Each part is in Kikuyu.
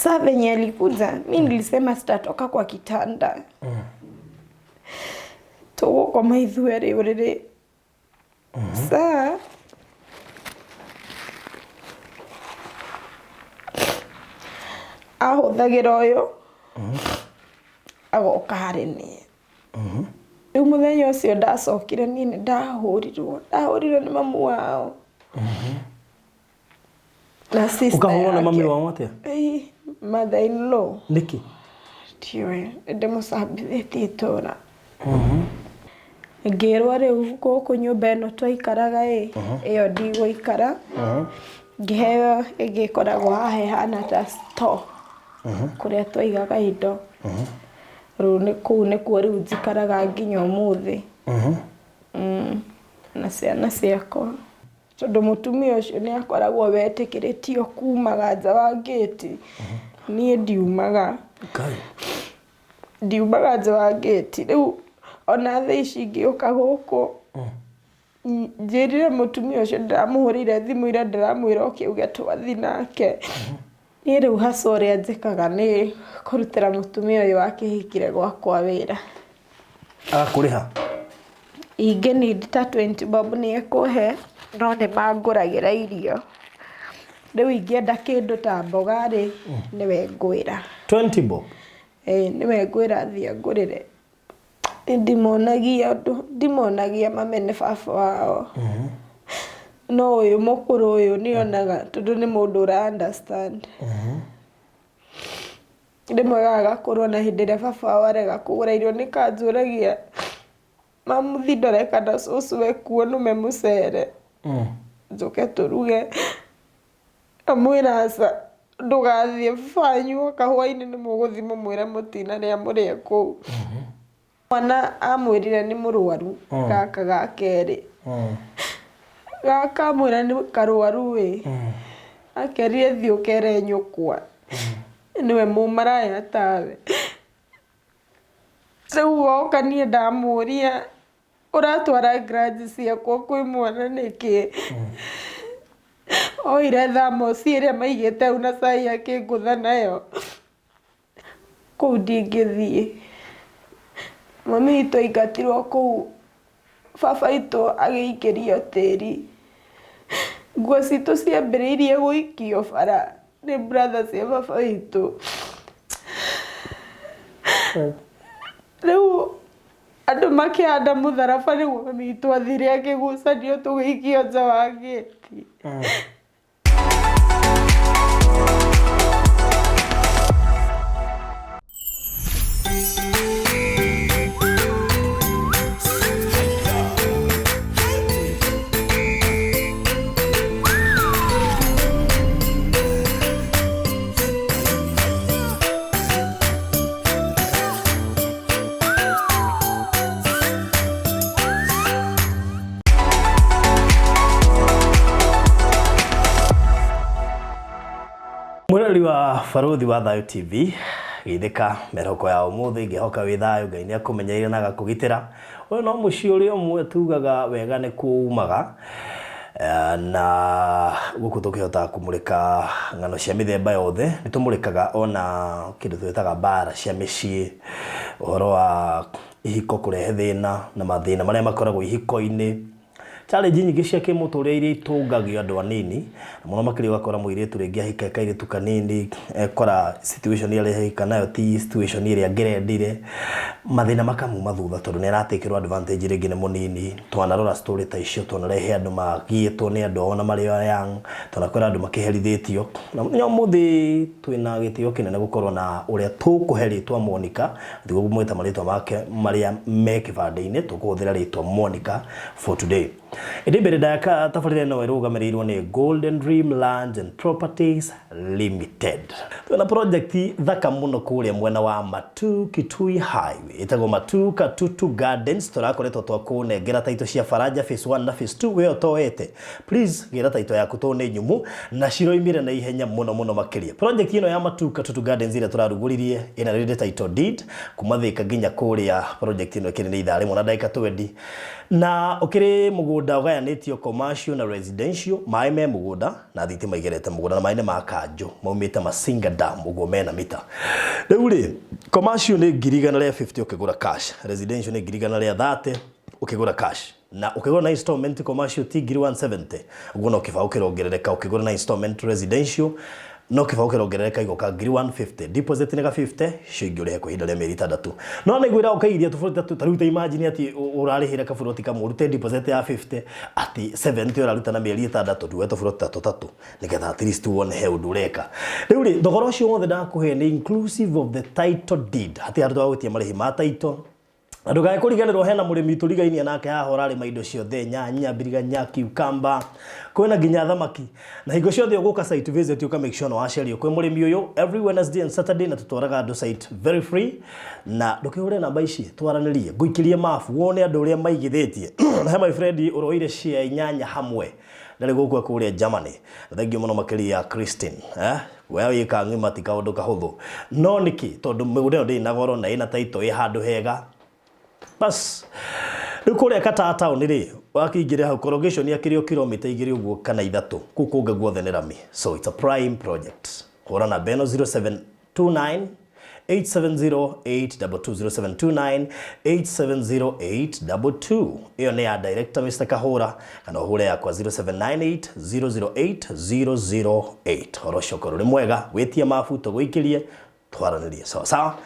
Saa venye alikuja, mi nilisema sitatoka kwa kitanda. Tũgũkoma ithuerĩ ũrĩrĩ. Saa ahũthagĩra ũyũ agoka harĩ niĩ. Rĩu mũthenya ũcio ndacokire niĩ nĩ ndahũrirwo, ndahũrirwo nĩ mamu wao. Na sister Ũkahũrwo nĩ mami yake. wao atĩa? Ĩĩ, mother in law. Nĩkĩ? Ndiũĩ, nĩ ndĩmũcambithĩtie itũra. Ngĩrwo rĩu gũkũ nyũmba ĩno twaikaraga ĩ, ĩyo ndigũikara. Ngĩheo ĩngĩ ĩkoragwo haha ĩhana ta store, kũrĩa twaigaga indo. Rĩu nĩ kũu nĩkuo rĩu njikaraga nginya ũmũthĩ. Na ciana ciakwa. Tondũ mũtumia ũcio nĩ akoragwo wetĩkĩrĩtio kumaga nja wa ngĩti, niĩ ndiumaga. Ndiumaga nja wa ngĩti. Rĩu ona thaa ici ingĩũka gũkũ, njĩrire mũtumia ũcio ndĩramũhũrĩire thimũ ira ndĩramwĩra oke auge twathiĩ nake. Niĩ rĩu hustle ũrĩa njĩkaga nĩ kũrutĩra mũtumia ũyũ wakĩhikire gwakwa wĩra. Agakũrĩha? Ingĩ need ta 20 bob nĩ ekũhe, no nĩ mangũragĩra irio. Rĩu ingĩenda kĩndũ ta mboga rĩ, nĩwe ngwĩra. 20 bob? Ĩĩ nĩwe ngwĩra athiĩ angũrĩre. Ndimonagia ũndũ, ndimonagia mamene baba wao. No ũyũ mũkũrũ ũyũ nĩ onaga tondũ nĩ mũndũ ũra understand. Rĩmwe gagakorwo na hĩndĩ ĩrĩa baba wao arega kũgũra irio nĩ kanjũragia, mamu thi ndore kana cũcũ ekuo nũme mũcere, njũke tũruge. Ngamwĩra aca, ndũgathiĩ baba wanyu oka hwainĩ nĩ mũgũthiĩ mũmwĩre mũtinarĩa mũrĩe kũu. Mwana amwĩrire nĩ mũrwaru gaka ga kerĩ. Gaka amwĩra nĩ karwaru ĩ, akerire thiĩ ũkere nyũkwa nĩwe mũmaraya tawe. Rĩu oka niĩ ndamũria ũratwara grudge ciakwa kwĩ mwana nĩkĩ? Oire thermos ĩrĩa maigĩte hau na cai akĩngũtha nayo. Kũu ndingĩthiĩ. Mami witũ aingatirwo kũu, baba witũ agĩikĩrio tĩri. Nguo citũ ciambĩrĩirie gũikio bara nĩ brother cia baba witũ. Rĩu andũ makĩhanda mũtharaba nĩguo mami witũ athire akĩgucanio tũgĩikio nja wa gĩti. Mwĩroreri wa Barũthi wa Thayũ TV, geithĩka mĩarahũko ya ũmũthĩ, ngĩhoka wĩ thayũ, Ngai nĩ akũmenyereire na agakũgitĩra. Ũyũ no mũciĩ ũrĩa ũmwe tugaga wega nĩ kuumaga, eh, na gũkũ tũkĩhota kũmũrĩka ng'ano cia mĩthemba yothe, nĩ tũmũrĩkaga ona kĩndũ twĩtaga mbara cia mĩciĩ, ũhoro wa ihiko kũrehe thĩna na mathĩna marĩa makoragwo ihiko-inĩ, challenge nyingĩ cia kĩmũtũrĩre iria itũngagio andũ anini, na mũno makĩria ũgakora mũirĩtu rĩngĩ ahika e kairĩtu kanini, ekora situation ĩrĩa ahika nayo ti situation ĩrĩa angĩrendire, mathĩna makamuma thutha tondũ nĩ aratakĩrwo advantage rĩngĩ nĩ mũnini, twanarora story ta icio, twanarehe andũ magiĩtwo nĩ andũ ao na marĩ o young, twanakora andũ makĩherithĩtio, na mũthenya wa ũmũthĩ twĩna gĩtĩo kĩnene gũkorwo na ũrĩa tũkũhe rĩtwa Monica, Ndigũmwĩta marĩtwa make marĩa me kĩbandĩ-inĩ, tũkũhũthĩra rĩtwa Monica for today. Ĩndĩ mbere ndaya tabarĩra ĩno ĩrũgamĩrĩirwo nĩ Golden Dream Lands and Properties Limited. Twĩna project thaka mũno kũrĩa mwena wa Matu Kitui Highway ĩtagwo Matu Katutu Gardens. Tũrakoretwo twakũnengera taitũ cia Faraja phase 1 na phase 2 we ũtoete Please gĩra taito yaku tondũ nĩ nyumu na ciroimire na ihenya mũno mũno makĩria. Project ĩno ya Matuka Tutu Gardens ĩrĩa tũrarugũririe ĩna rĩrĩ title deed kuma Thika nginya kũrĩa project ĩno ĩkĩrĩ nĩ ithaa rĩmwe na ndagĩka twendi na ũkĩrĩ mũgũnda Mũgũnda ũgayanĩtio commercial na residential, maĩ me mũgũnda na thitima igerete mũgũnda na maĩ nĩ ma kanjũ maumĩte Masinga Dam ũguo mena mita. Rĩu rĩ, commercial nĩ 150,000 ũkĩgũra cash, residential nĩ 130,000 ũkĩgũra cash. Na ũkĩgũra na installment commercial ti 170,000, ũguo no kĩbaũ kĩrongerereka. Ũkĩgũra na installment residential no kĩbaũ kĩrongerereka igoka 150,000. Deposit nĩ ga 50, icio ingĩ ũrĩhe kwa ihinda rĩa mĩeri 6. No nĩ ngwĩra ũkairia tũburoti ta rĩu ta imagine atĩ ũrarĩhĩra kaburoti kamwe ũrute deposit ya 50 atĩ 70 ũraruta na mĩeri 6, tuwe tũburoti ta tũtatũ nĩgetha at least wone he ũndũ ũreka. Rĩu rĩ, thogora ũcio wothe ndakũhe nĩ inclusive of the title deed, hatirĩ handũ twagũtia marĩhi ma title. Na ndũkae kũriganĩrwo hena mũrĩmi tũrigainie nake haha ũrarĩma indo ciothe, nyanya, biriganya, cucumber, kwĩna nginya thamaki. Na hingo ciothe ũgũka site visit ũka make sure nĩ wacerio kwĩ mũrĩmi ũyũ every Wednesday and Saturday, na tũtwaraga andũ site very free. Na ndũkĩhũre namba ici twaranĩrie, ngũikĩrie mabu wone andũ ũrĩa maigithĩtie. Na he my friend ũroire share 8 hamwe ndarĩ gũkũ kũrĩa Germany. Na thengiũ mũno makĩria Christine, eh? We wĩka ng'ima ti kaũndũ kahũthũ. No nĩkĩ? Tondũ mĩgũnda ĩno ndĩrĩ na goro na ĩna title ĩ handũ hega. Bas. Rĩu kũrĩa Kataa town rĩ, wakĩingĩra hau corrugation akĩrĩ o kilomita 2 ũguo kana 3. Kũu kũngĩ guothe nĩ rami. So it's a prime project. Hũra namba ĩno 0729 870 822, 0729 870 822. Ĩyo nĩ ya director Mr. Kahũra, kana ũhũre yakwa 0798 008 008. Horo ũcio ũkorwo ũrĩ mwega, wĩtie mabu tũgũikĩrie twaranĩrie. Sawa sawa.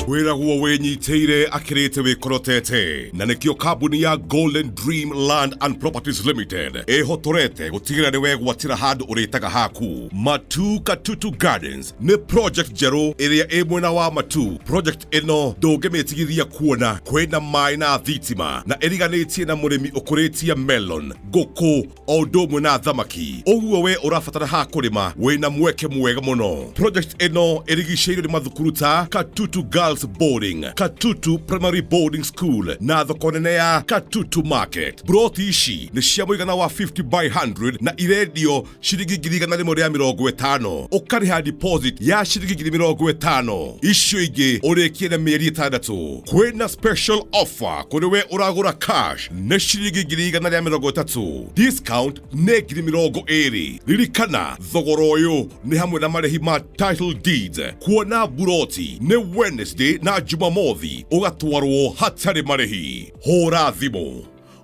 Wĩragwo wĩnyitĩire akĩrĩte wĩkorotete, na nĩkĩo kambuni ya Golden Dream Land and Properties Limited ĩhotorete gũtigĩrĩra nĩ wegwatĩra handũ ũrĩtaga haku. Matu Katutu Gardens nĩ project njerũ ĩrĩa ĩ mwena wa Matu. Project ĩno ndũngĩmĩtigithia kuona kwĩna maĩ na thitima, na ĩriganĩtie na mũrĩmi ũkũrĩtie melon, ngũkũ o ũndũ ũmwe na thamaki. Ũguo we ũrabatara ha kũrĩma wĩna mweke mwega mũno. Project ĩno ĩrigicĩirio nĩ mathukuru ta Katutu Girls Boarding, Katutu Primary Boarding School na thoko nene ya Katutu Market. Broti ici nĩ cia mũigana wa 50 by 100 na irendio ciringi 150,000. Ũkarĩha deposit ya ciringi 50,000, icio ingĩ ũrĩkie na mĩeri 6. Kwĩna special offer kũrĩ we ũragũra cash nĩ ciringi 130,000, discount nĩ 20,000. Ririkana thogora ũyũ nĩ hamwe na marĩhi ma title deeds. Kuona buroti nĩ Wednesday na Jumamothi, ũgatwarwo hatarĩ marĩhi. Hũra thimũ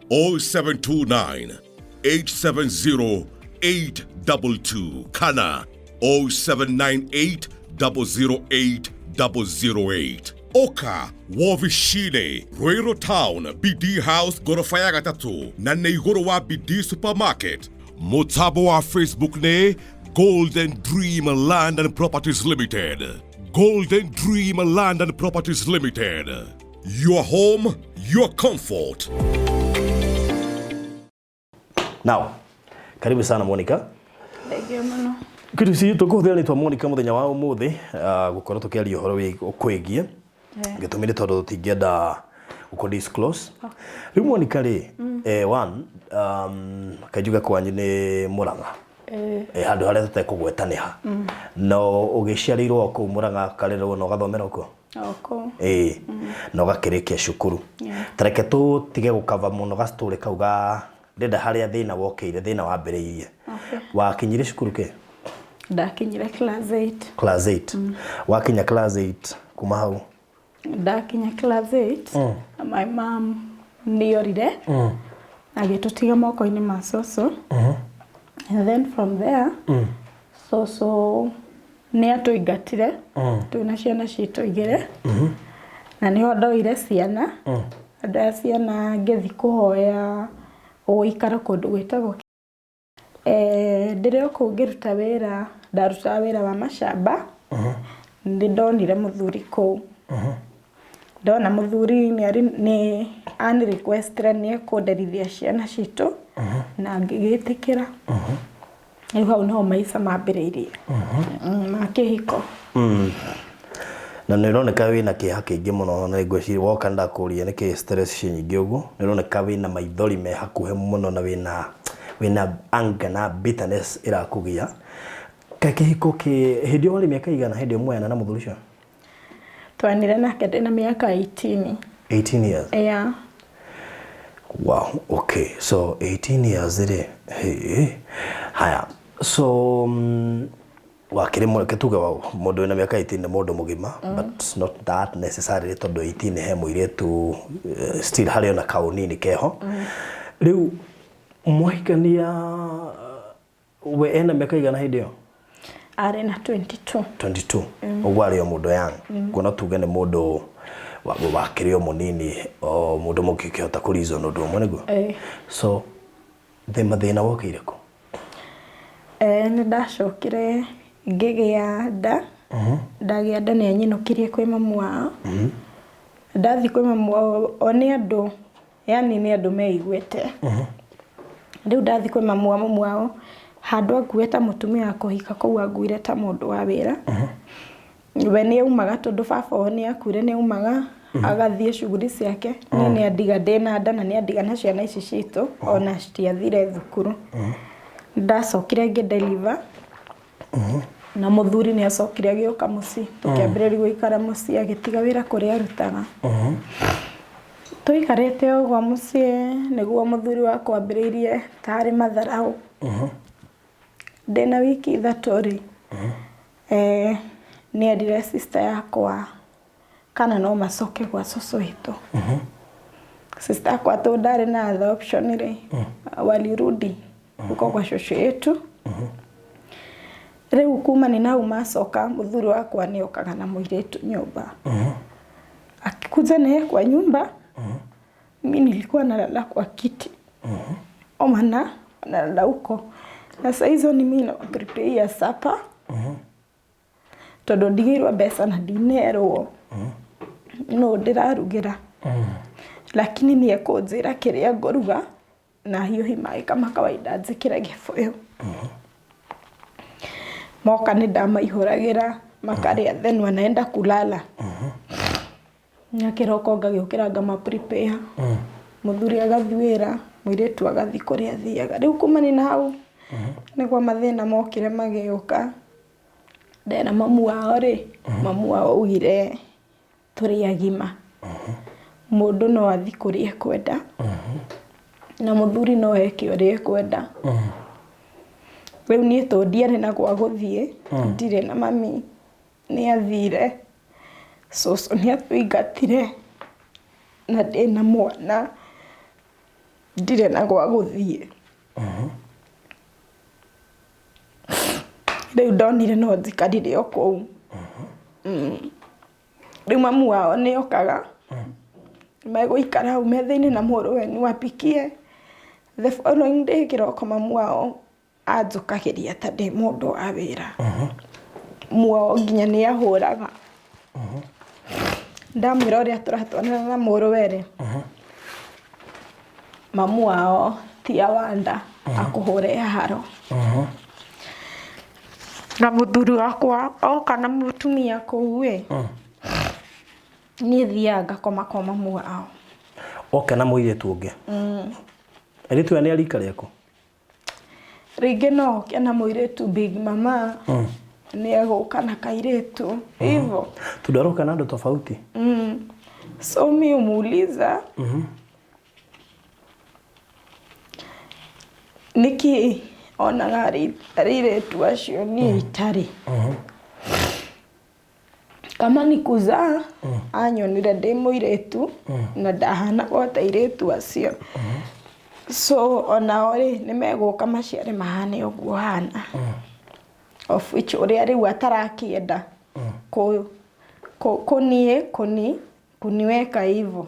0729 870 822 kana 0798 008 008. Oka wovicine Ruiru Town, BD House gorofa ya gatatũ na nĩ igũrũ wa BD Supermarket. Mũtambo wa Facebook nĩ Golden Dream Land and Properties Limited. Golden Dream Land and Properties Limited, your home, your comfort. Now, karibu sana Monica. Thengiũ mũno. Kitu ci tũkũhũthĩra rĩtwa Monica mũthenya wa ũmũthĩ, gũkorwo tũkĩaria ũhoro ũkwĩgiĩ. Gĩtũmi nĩ tondũ tũtingĩenda gũkũ disclose. Rĩu Monica rĩ, one, kanjuge kwanyu nĩ Mũrang'a. Handũ harĩa tũtekũgweta nĩ ha. No ũgĩciarĩirwo o kũu Mũrang'a, ũkarerwo na ũgathomera kuo? O kũu. Ĩĩ. Na ũgakĩrĩkia cukuru. Ta reke tũtige gũkava mũno gacitũrĩ kau ga ndĩrenda harĩa thĩna wokĩire, thĩna wambĩrĩirie. Wakinyire cukuru kĩ? Ndakinyire class 8. Class 8. Wakinya class 8, kuma hau? Ndakinya class 8, my mom nĩorire agĩtũtiga moko-inĩ ma cũcũ. And then from there cũcũ nĩ atũingatire twĩna ciana citũ 2, na nĩho ndoire ciana. Ndoya ciana ngĩthiĩ kũhoya gũikara kũndũ gwĩtagwo ndĩrĩ o kũu ngĩruta wĩra. Ndarutaga wĩra wa macamba. Nĩ ndonire mũthuri kũu. Ndona mũthuri nĩ ani requestire nĩ ekũnderithia ciana citũ na ngĩgĩtĩkĩra. Rĩu hau nĩho maica mambĩrĩirie ma kĩhiko. Na nĩ ũroneka wĩna kĩeha kĩingĩ mũno, na ngwĩciria woka ndakũria nĩkĩ stress ci nyingĩ ũguo. Nĩ ũroneka wĩna maithori me hakuhĩ mũno na wĩna anger na bitterness ĩrakũgia. Kaĩ kĩhiko kĩ hĩndĩ ĩyo warĩ mĩaka igana hĩndĩ ĩyo mwayana na mũthuri ũcio? Twanire nake ndĩna mĩaka 18. 18 years. Yeah. Wow, okay. So 18 years rĩ, hey. Haya. So wakĩrĩ reke tuge mũndũ wĩna mĩaka 18 nĩ mũndũ mũgima, but not that necessarily tondũ 18 he mũirĩtu still harĩ ona kaũnini keho. Rĩu mwahikania we ena mĩaka igana hĩndĩ ĩyo? Arĩ na 22. 22. Ũguo arĩ o mũndũ young. Kuona tuge nĩ mũndũ wakĩrĩ o mũnini, o mũndũ mũngĩkĩhota kũ reason ũndũ ũmwe nĩguo? Ĩĩ. So mathĩna wokĩire kũ? Nĩ ndacokire ngĩgĩa nda. Ndagĩa nda nĩ anyinũkirie kwĩ mamu wao. Ndathiĩ kwĩ mamu wao, o nĩ andũ, yani nĩ andũ meiguĩte. Rĩu ndathiĩ kwĩ mamu wa mamu wao, handũ angue ta mũtumia wa kũhika kũu anguire ta mũndũ wa wĩra. We nĩ aumaga tondũ baba wao nĩ akuire, nĩ aumaga agathiĩ shughuli ciake. Niĩ nĩ andiga ndĩna nda na nĩ andiga na ciana ici citũ, ona citiathire thukuru. Ndacokire ngĩ deliver na mũthuri nĩ acokire agĩũka mũciĩ, tũkĩambĩrĩria gũikara mũciĩ, agĩtiga wĩra kũrĩa arutaga. Tũikarĩte ũguo mũciĩ nĩguo mũthuri wakwa ambĩrĩirie tarĩ matharaũ. Ndĩna wiki 3 rĩ, nĩ erire sister yakwa kana no macoke gwa cũcũ witũ. Sister yakwa tondũ ndarĩ na other option rĩ, walirudi huko kwa shosho yetu. Rĩu kuma nĩ nau macoka, mũthuri wakwa nĩ okaga na mũirĩtu nyũmba. Akikuja naye kwa nyumba, mi nilikuwa nalala kwa kiti. Omana nalala huko. Na saa hizo ni mi na prepare supper. Tondũ ndigĩirwo mbeca na ndinerwo. No ndĩrarugĩra. Lakini nĩ ekũnjĩra kĩrĩa ngũruga na hiũhi maĩ kama kawaida njĩkĩre gĩbũyũ. Moka nĩ ndamaihũragĩra makarĩa, then wanaenda kulala. Na kĩroko ngagĩũkĩra ngama prepare. Mũthuri agathiĩ wĩra, mũirĩtu agathiĩ kũrĩa athiaga. Rĩu kumania na hau nĩguo mathĩna mokire magĩũka. Ndera mamu wao rĩ, mamu wao augire tũrĩ agima. Mũndũ no athiĩ kũrĩa ekwenda. Na mũthuri no eke ũrĩa ekwenda. Rĩu niĩ tondũ ndiarĩ na gwa gũthiĩ, ndirĩ na mami, nĩ athire. Cũcũ nĩ atũingatire na ndĩna mwana, ndirĩ na gwa gũthiĩ. Rĩu ndonire no njikarire o kũu. Rĩu mamu wao nĩ okaga, megũikara hau metha-inĩ na mũrũwe niwapikie. The following day kĩroko mamu wao anjũkagĩria ta ndĩ mũndũ wa wĩra. Muo nginya nĩ ahũraga. Ndamwĩra ũrĩa tũratwarana na mũrũwe rĩ, mamu wao ti awanda akũhũre haro. Na mũthuri wakwa oka na mũtumia kũu ĩ, niĩ thiaga ngakoma kwa mamu wao. Oka na mũirĩtu ũngĩ. Airĩtu aya nĩ a rika rĩaku? Rĩngĩ no oke na mũirĩtu big mama, nĩ egũka na kairĩtu hivyo. Tondũ aroka na andũ tofauti. So mi umuuliza nĩkĩ onaga airĩtu acio niĩ itarĩ. Kama ni kuzaa, anyonire ndĩ mũirĩtu na ndahanaga o ta airĩtu acio. So onao rĩ nĩ megũka maciare mahane ũguo hana. Of which ũrĩa rĩu atarakĩenda kũniĩ kuniweka hivyo.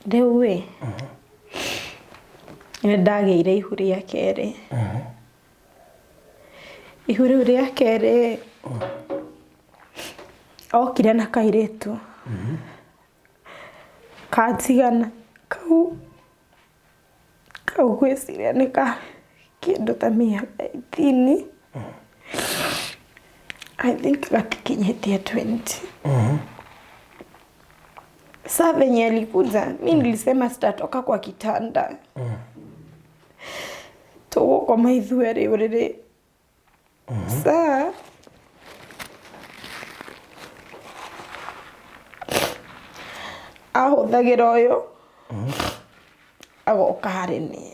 Rĩu ĩ, nĩ ndagĩire ihu rĩa kerĩ. Ihu rĩu rĩa kerĩ okire na kairĩtu kanjigana kau ngwĩciria nĩ ka kĩndũ ta mĩaka 18. I think gatikinyĩtie 20. Saa venye alikuja, mi nilisema sitatoka kwa kitanda. Tũgũkoma ithuerĩ ũrĩrĩ. Saa Ahũthagĩra ũyũ agoka harĩ niĩ.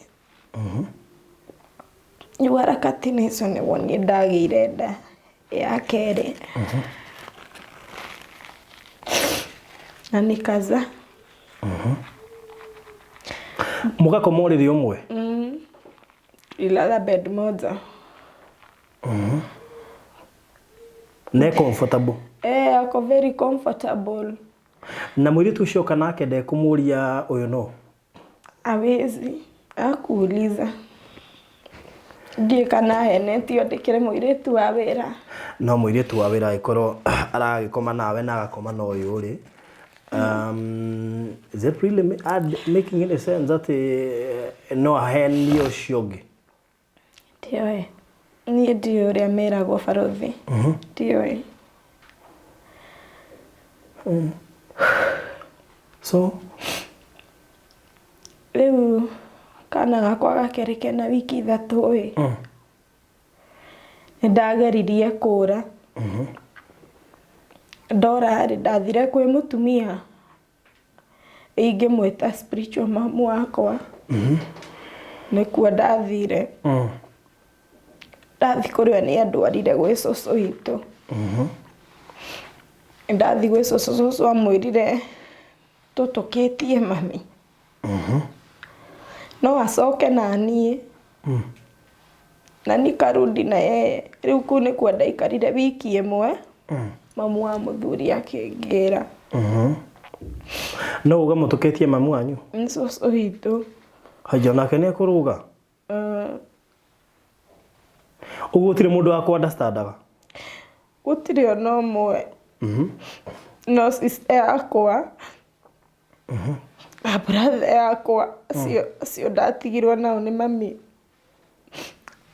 Rĩu harakati-inĩ icio nĩguo niĩ ndagĩire nda ya kerĩ. Na nikaza. Mũgakoma ũrĩrĩ ũmwe? Ilala bed moja. Ne comfortable? Eh, ako very comfortable. Na mũirĩtu ũcio oka nake ndekũmũria ũyũ no? Awezi akuuliza. Ndiũĩ kana ahenetio ndĩkĩrĩ mũirĩtu wa wĩra. No mũirĩtu wa wĩra angĩkorwo aragĩkoma nawe na agakoma na ũyũ rĩ, is it really making any sense atĩ no ahenie ũcio ũngĩ? Ndiũĩ. Niĩ ndiũĩ ũrĩa meragwo barũthi. Ndiũĩ. So Rĩu kana gakwa gakerĩ kena wiki 3 ĩ. Nĩ ndageririe kũra. Ndora rĩ, ndathire kwĩ mũtumia ingĩmwĩta spiritual mamu wakwa. Nĩkuo ndathire. Ndathi kũrĩ we nĩ andwarire gwĩ cũcũ witũ. Ndathi gwĩ cũcũ, cũcũ amwĩrire tũtũkĩtie mami. No acoke na niĩ. Na nikarudi na yeye. Rĩu kũu nĩkuo ndaikarire wiki ĩmwe. Mamu wa mũthuri akĩngĩra. No uga mũtũkĩtie mamu wanyu? Nĩ cũcũ witũ. Haya, onake nĩ ekũrũga? Ũguo gũtirĩ mũndũ wa kũ-understandaga? Gũtirĩ ona ũmwe. No sister yakwa na brother yakwa acio ndatigirwo nao nĩ mami.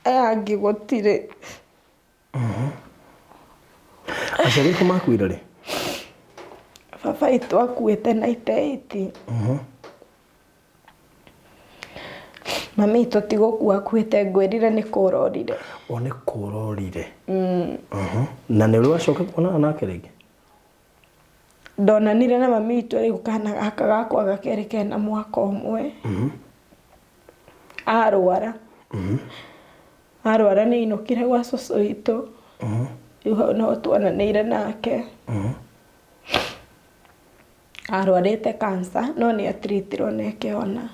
Aya angĩ gũtirĩ. Aciari aku makuire rĩ? Baba witũ akuĩte 98. Mami witũ ti gũkua akuĩte, ngwĩrire nĩ kũra orire. O nĩ kũra orire. Na nĩ ũrĩ wacoka kuonana nake rĩngĩ? Ndonanire na mami witũ rĩu kana gaka gakwa gakerĩ kena mwaka ũmwe. Arwara. Arwara nĩ ainũkire gwa cũcũ witũ. Rĩu hau nĩho tuonanĩire nake. Arwarĩte cancer no nĩ atiritirwo na ĩkĩhona.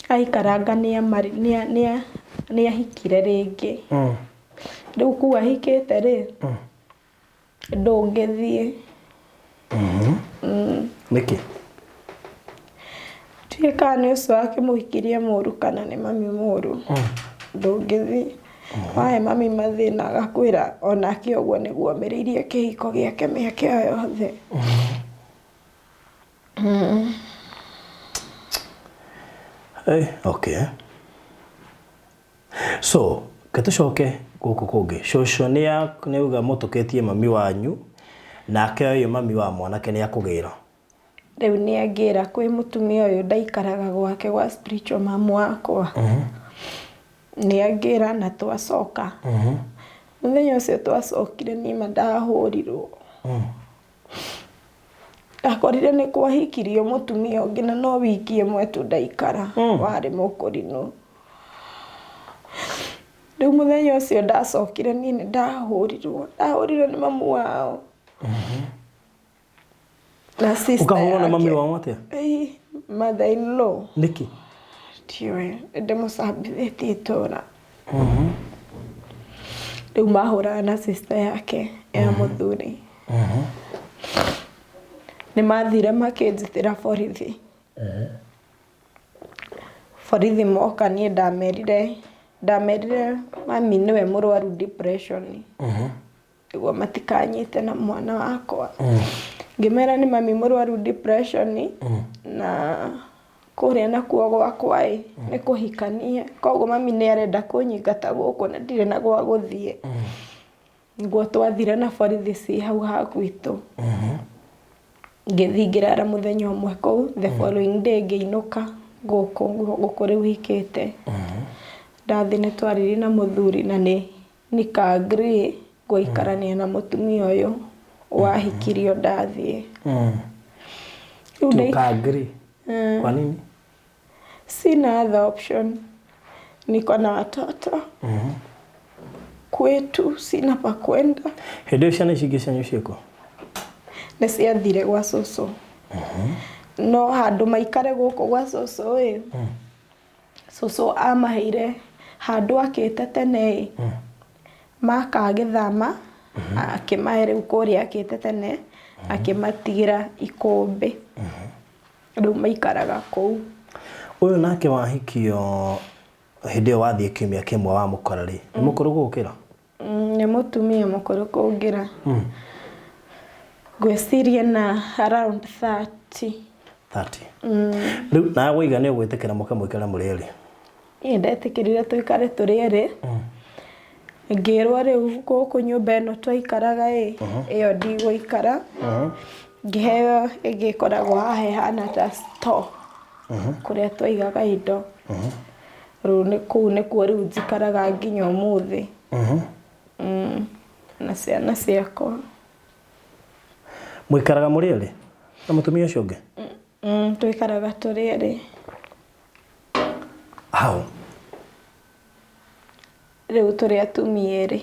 Aikaranga nĩ ahikire rĩngĩ. Rĩu kũu ahikĩte rĩ, ndũngĩthiĩ. Nĩkĩ? Ndiũĩ kana nĩ ũcio wakĩmũhikirie mũru kana nĩ mami mũru. Ndũngĩthiĩ. Wahe mami mathĩna agakwĩra onake ũguo nĩguo omĩrĩirie kĩhiko gĩake mĩaka ĩyo yothe. Okay. So, ke tũcoke gũkũ kũngĩ. Cũcũ nĩ auga mũtũkĩtie mami wanyu, nake ũyũ mami wa mwanake nĩ akũgĩra. Rĩu nĩ angĩra kwĩ mũtumia ũyũ ndaikaraga gwake gwa spiritual mamu wakwa. Nĩ angĩra na twacoka. Mũthenya ũcio twacokire niĩ ma ndahũrirwo. Ndakorire nĩ kwahikirio mũtumia ũngĩ na no wiki ĩmwe tu ndaikara. Warĩ mũkũrinũ. Rĩu mũthenya ũcio ndacokire niĩ nĩ ndahũrirwo. Ndahũrirwo nĩ mamu wao. Na sister Ũkahũrwo nĩ mami yake. wao atĩa? Ĩĩ, mother in law. Nĩkĩ? Ndiũĩ, nĩ ndĩmũcambithĩtie itũra. Rĩu mahũraga na sister yake ya mũthuri. Nĩ mathire makĩnjĩtĩra borithi. Borithi moka niĩ ndamerire mami nĩwe mũrwaru depression. Nĩguo matikanyite na mwana wakwa. Ngĩmera nĩ mami mũrwaru depression na kũrĩa nakuo gwakwa ĩ nĩ kũhikania. Koguo mami nĩ arenda kũnyingata gũkũ na ndirĩ na gwa gũthiĩ. Nĩguo twathire na borithi ci hau ha gwitũ. Ngĩthiĩ ngĩrara mũthenya ũmwe kũu, the following day ngĩinũka gũkũ gũkũ rĩu hikĩte. Ndathiĩ nĩ twaririe na mũthuri na nĩ nika agree gũikarania na mũtumia ũyũ wahikirio ndathiĩ. Rĩu ndai- Tuka-agree. Kwa nini? Sina other option. Niko na watoto. Kwetu sina pa kwenda. Hĩndĩ ĩyo ciana ici ingĩ cianyu ciĩkũ? Nĩ ciathire gwa cũcũ. No handũ maikare gũkũ gwa cũcũ ĩ, cũcũ amaheire handũ akĩte tene ĩ, maka agĩthama, akĩmahe rĩu kũrĩa akĩte tene, akĩmatigĩra ikũmbĩ. Rĩu maikaraga kũu. Ũyũ nake wahikio hĩndĩ ĩyo wathiĩ kiumia kĩmwe wamũkora rĩ, nĩ mũkũrũ gũgũkĩra? Nĩ mũtumia mũkũrũ kũngĩra. Ngwĩciria na around 30. 30. Rĩu nawe waiga nĩ ũgwĩtĩkĩra mũke mũikare mũrĩ erĩ? Niĩ ndetĩkĩrire tũikare tũrĩ erĩ. Ngĩrwo rĩu gũkũ nyũmba ĩno twaikaraga ĩ, ĩyo ndigũikara. Ngĩheo ĩngĩ ĩkoragwo haha ĩhana ta store, kũrĩa twaigaga indo. Rĩu nĩ kũu nĩkuo rĩu njikaraga nginya ũmũthĩ. Na ciana ciakwa. Mũikaraga mũrĩ erĩ na mũtumia ũcio ũngĩ? Tũikaraga tũrĩ erĩ. How? Rĩu tũrĩ atumia erĩ.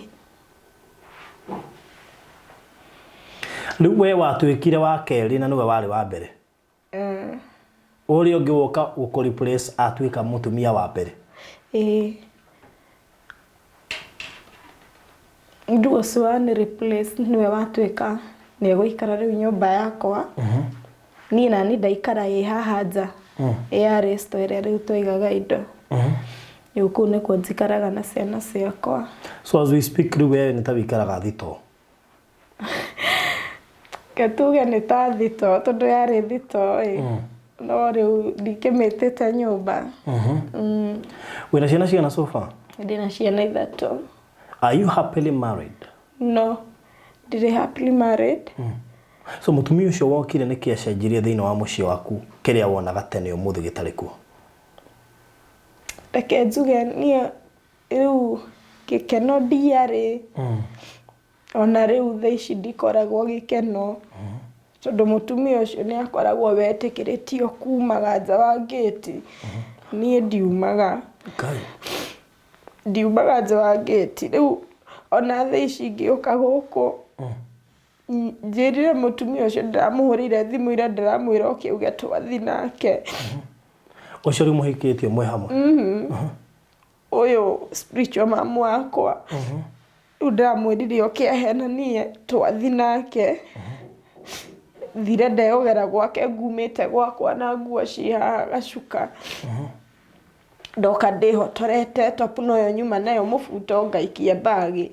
Rĩu we watuĩkire wa kerĩ na nĩwe warĩ wa mbere. Ũrĩa ũngĩ woka gũkũ replace atuĩka mũtumia wa mbere. Ĩĩ. Rĩu ũcio wa nĩ replace nĩwe watuĩka nĩ egũikara rĩu nyũmba yakwa. Niĩ nani ndaikara ĩ haha nja. Yarĩ store ĩrĩa rĩu twaigaga indo. Rĩu kũu nĩkuo njikaraga na ciana ciakwa. So as we speak rĩu we nĩ ta wĩikaraga thitoo. Reke tuge nĩ ta thitoo tondũ yarĩ thitoo ĩ. No rĩu ndikĩmĩtĩte nyũmba. Wĩna ciana cigana so far? Ndĩna ciana ithatũ. Are you happily married? No, ndirĩ happily married. So mũtumia ũcio wokire nĩkĩ acenjirie thĩinĩ wa mũciĩ waku kĩrĩa wonaga tene ũmũthĩ gĩtarĩ kuo? Reke njuge niĩ rĩu gĩkeno ndiarĩ. Ona rĩu thaa ici ndikoragwo gĩkeno. Tondũ mũtumia ũcio nĩ akoragwo wetĩkĩrĩtio kumaga nja wa ngĩti. Niĩ ndiumaga. Ngai. Ndiumaga nja wa ngĩti. Rĩu ona thaa ici ngĩũka gũkũ, njĩrire mũtumia ũcio ndĩramũhũrĩire thimũ ira ndĩramwĩra oke auge twathiĩ nake. Ũcio rĩu mũhikĩtio mwĩ hamwe? Ũyũ spiritual mom wakwa. Rĩu ndĩramwĩrire oke ahenanie twathiĩ nake. Thire ndeyogera gwake ngumĩte gwakwa na nguo ciĩ haha gacuka. Ndoka ndĩhotorete top noyo nyuma nayo mũbuto ngaikia mbagi.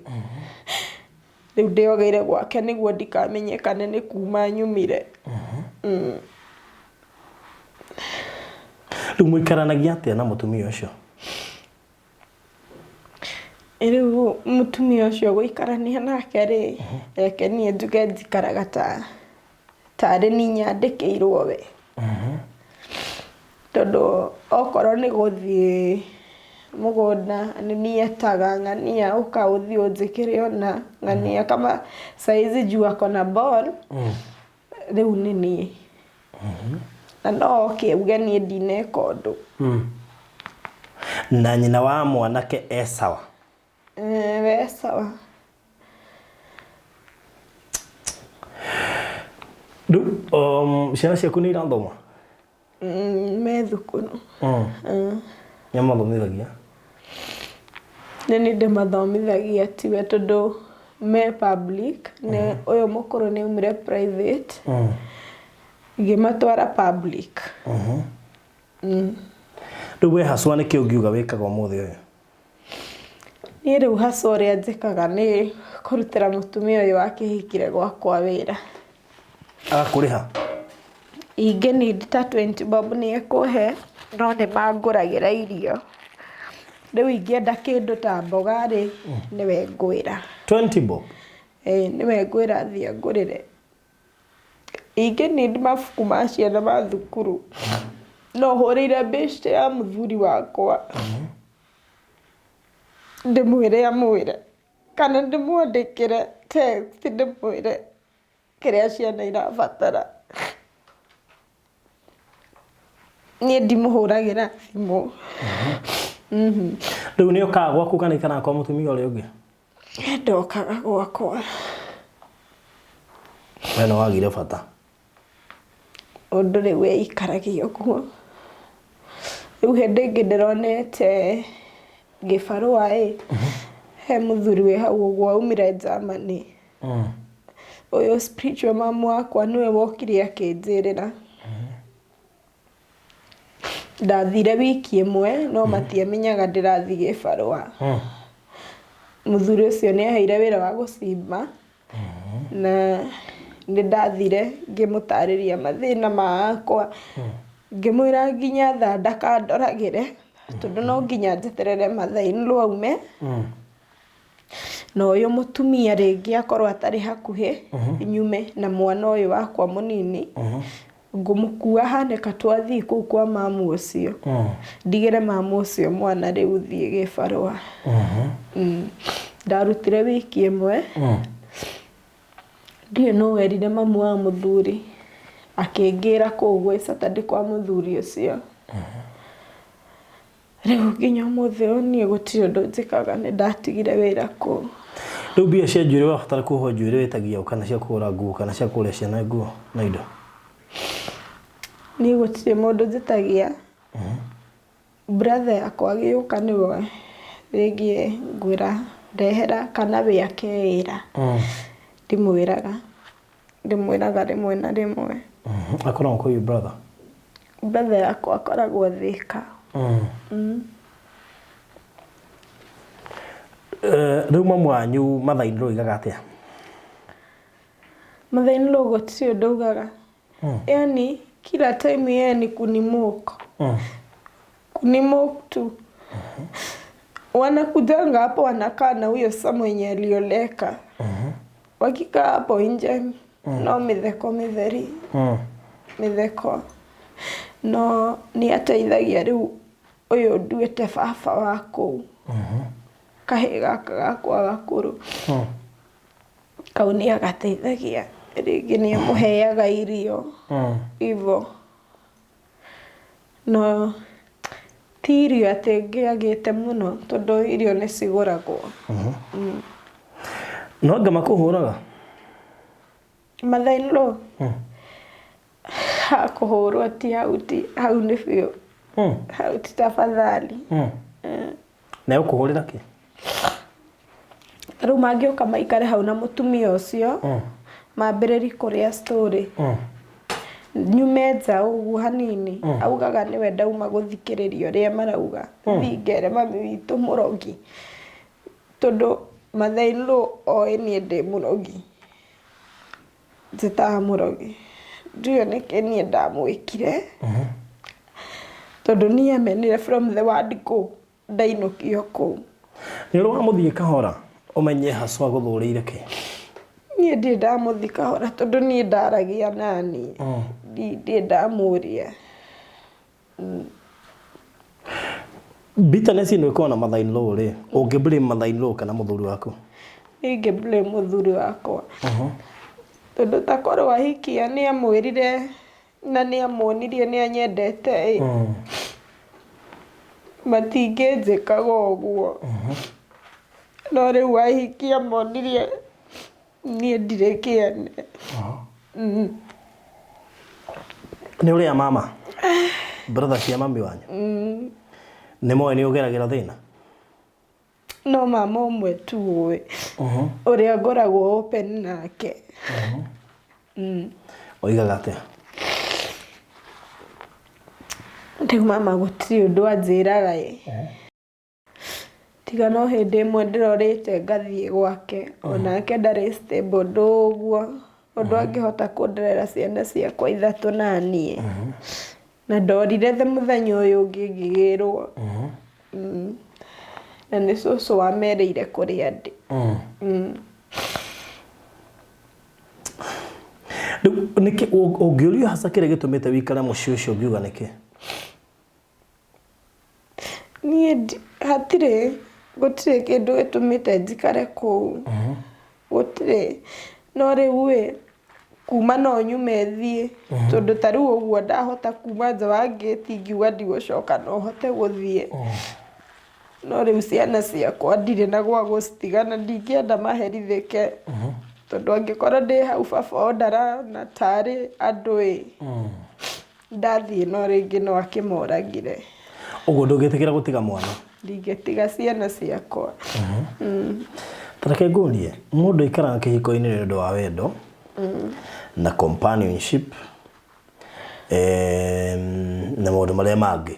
Rĩu ndĩyogeire gwake nĩguo ndikamenyekane nĩ kuma nyumire. Rĩu mũikaranagia atĩa na mũtumia ũcio? Rĩu mũtumia ũcio gũikarania nake rĩ, reke niĩ njuge njikaraga ta tarĩ niĩ nyandĩkĩirwo we. Tondũ okorwo nĩ gũthiĩ mũgũnda nĩ niĩ etaga ng'ania ũka ũthiĩ ũnjĩkĩre ũna ng'ania kama saizi juu ako na ball rĩu nĩ niĩ. Na no oke auge niĩ ndineka ũndũ. Na nyina wa mwanake e sawa? We sawa. Rĩu ciana ciaku nĩ irathoma? Me thukuru. Nĩ amathomithagia? Nĩ niĩ ndĩmathomithagia tiwe tondũ me public. Nĩ ũyũ mũkũrũ nĩ aumire private. Ngĩmatwara public. Rĩu we haswa nĩkĩ ũngiuga wĩkaga ũmũthĩ ũyũ? Niĩ rĩu haswa ũrĩa njĩkaga nĩ kũrutĩra mũtumia ũyũ wakĩhikire gwakwa wĩra. Agakũrĩha? Ingĩ need ta 20 bob nĩ ekũhe no nĩ mangũragĩra irio. Rĩu ingĩenda kĩndũ ta mboga rĩ, nĩwe ngwĩra. 20 bob? Ĩĩ nĩwe ngwĩra athiĩ angũrĩre. Ingĩ need mabuku ma ciana ma thukuru, no hũrĩire bĩcte ya mũthuri wakwa ndĩmwĩre amwĩre kana ndĩmwandĩkĩre text ndĩmwĩre kĩrĩa ciana irabatara. Niĩ ndimũhũragĩra thimũ. Rĩu nĩ okaga gwaku kana ikaraga kwa mũtumia ũrĩa ũngĩ? Ndokaga gwakwa. We nĩ wagire bata. Ũndũ rĩu ĩikaragia ũguo. Rĩu hĩndĩ ĩngĩ ndĩronete gĩbarũa ĩ, he mũthuri wĩ hau ũguo aumire Germany. Ũyũ spiritual mom wakwa nĩwe wokire akĩnjĩrĩra. Ndathire wiki ĩmwe no matiamenyaga ndĩrathiĩ gĩbarũa. Mũthuri ũcio nĩ aheire wĩra wa gũcimba na nĩ ndathire ngĩmũtarĩria mathĩna makwa, ngĩmwĩra nginya thaa ndakandoragĩre tondũ no nginya njeterere mother in law aume. Na ũyũ mũtumia rĩngĩ akorwo atarĩ hakuhĩ, nyume na mwana ũyũ wakwa mũnini, ngũmũkua hane ka twathiĩ kũu kwa mamu ũcio, ndigĩre mamu ũcio mwana rĩu thiĩ gĩbarũa. Ndarutire wiki ĩmwe, ndiũĩ nũ werire mamu wa mũthuri, akĩngĩra kũu gwĩ Saturday kwa mũthuri ũcio. Rĩu nginya ũmũthĩ ũyũ niĩ gũtirĩ ũndũ njĩkaga nĩ ndatigire wĩra kũu. Rĩu mbia cia njuĩrĩ wabatara kuohwo njuĩrĩ wĩtagia ũ kana cia kũgũra nguo kana cia kũgũrĩra ciana nguo na indo? Niĩ gũtirĩ mũndũ njĩtagia. Brother yakwa agĩũka nĩwe rĩngĩ ngwĩra ndehera kana we akeĩra. Ndimwĩraga. Ndĩmwĩraga rĩmwe na rĩmwe. Akoragwo kũ your brother? Brother yakwa akoragwo Thĩka. Eh, rĩu mamu wanyu mother-in-law oigaga atĩa? Mother-in-law gũtirĩ ũndũ augaga. Yaani kila time yeye ni kunimock. Kunimock tu. Wanakujanga hapo wanakaa na huyo sa mwenye alioleka. Wakikaa hapo nje no mĩtheko mĩtheri. Mĩtheko. No nĩ ateithagia rĩu ũyũ nduĩte baba wa kũu. Kahĩĩ gaka gakwa gakũrũ. Kau nĩ agateithagia. Rĩngĩ nĩ amũheaga irio. Hivo. No ti irio atĩ ngĩagĩte mũno tondũ irio nĩ cigũragwo. No anga makũhũraga? Mother in law? Ha kũhũrwo ti hau ti hau nĩ biũ. Hau ti tafadhali. Na egũkũhũrĩra kĩ? Rĩu mangĩũka maikare hau na mũtumia ũcio, mambĩrĩrie kũrĩa story. Nyume nja ũguo hanini, augaga nĩwe ndauma gũthikĩrĩria ũrĩa marauga. Thiĩ ngere mami witũ mũrogi. Tondũ mother in law oĩ niĩ ndĩ mũrogi. Njĩtaga mũrogi. Ndiũĩ nĩkĩ niĩ ndamwĩkire. Tondũ niĩ amenire from the word go. Ndainũkio kũu. Nĩ ũrĩ wamũthiĩ kahora ũmenye haswa agũthũrĩire kĩ? Niĩ ndirĩ ndamũthiĩ kahora tondũ niĩ ndaragia naniĩ. Ndirĩ ndamũria. Bitterness ĩno ĩkoragwo na mother in law rĩ, ũngĩ blame mother in law kana mũthuri waku? Niĩ ingĩ blame mũthuri wakwa. Tondũ takorwo ahikia nĩ amwĩrire na nĩ amuonirie nĩ anyendete ĩ matingĩnjĩkaga ũguo no rĩu ahiki amonirie niĩ ndirĩ kĩene. Nĩ ũrĩa mama brother cia mami wanyu nĩ moĩ nĩ ũgeragĩra thĩna? No mama ũmwe tu ũĩ ũrĩa ngoragwo open nake. Oigaga atĩa? Rĩu mama gũtirĩ ũndũ anjĩraga ĩ. Tiga no hĩndĩ ĩmwe ndĩrorĩte ngathiĩ gwake, onake ndarĩ stable ũndũ ũguo, ũndũ angĩhota kũnderera ciana ciakwa ithatũ naniĩ. Na ndorire mũthenya ũyũ ũngĩ ngĩgĩrwo. Na nĩ cũcũ wamerĩire kũrĩa ndĩ. Rĩu nĩkĩ ũngĩũrio hasa kĩrĩa gĩtũmĩte wĩikare mũciĩ ũcio ũngiuga nĩkĩ? Niĩ hatirĩ, gũtirĩ kĩndũ gĩtũmĩte njikare kũu. Gũtirĩ. No rĩu ĩ, Kuma no nyume thiĩ, tondũ ta rĩu ũguo ndahota kuma nja wa ngĩti ngiuga ndigũcoka no hote gũthiĩ. No rĩu ciana ciakwa ndirĩ na gwa gũcitiga na ndingĩenda maherithĩke, tondũ angĩkorwo ndĩ hau baba o ndarona tarĩ andũ ĩ, ndathiĩ no rĩngĩ no akĩmoragire. Ũguo ndũngĩtĩkĩra gũtiga mwana? Ndingĩtiga ciana ciakwa. Ta reke ngũrie, mũndũ aikaraga kĩhiko-inĩ nĩ ũndũ wa wendo na companionship na maũndũ marĩa mangĩ.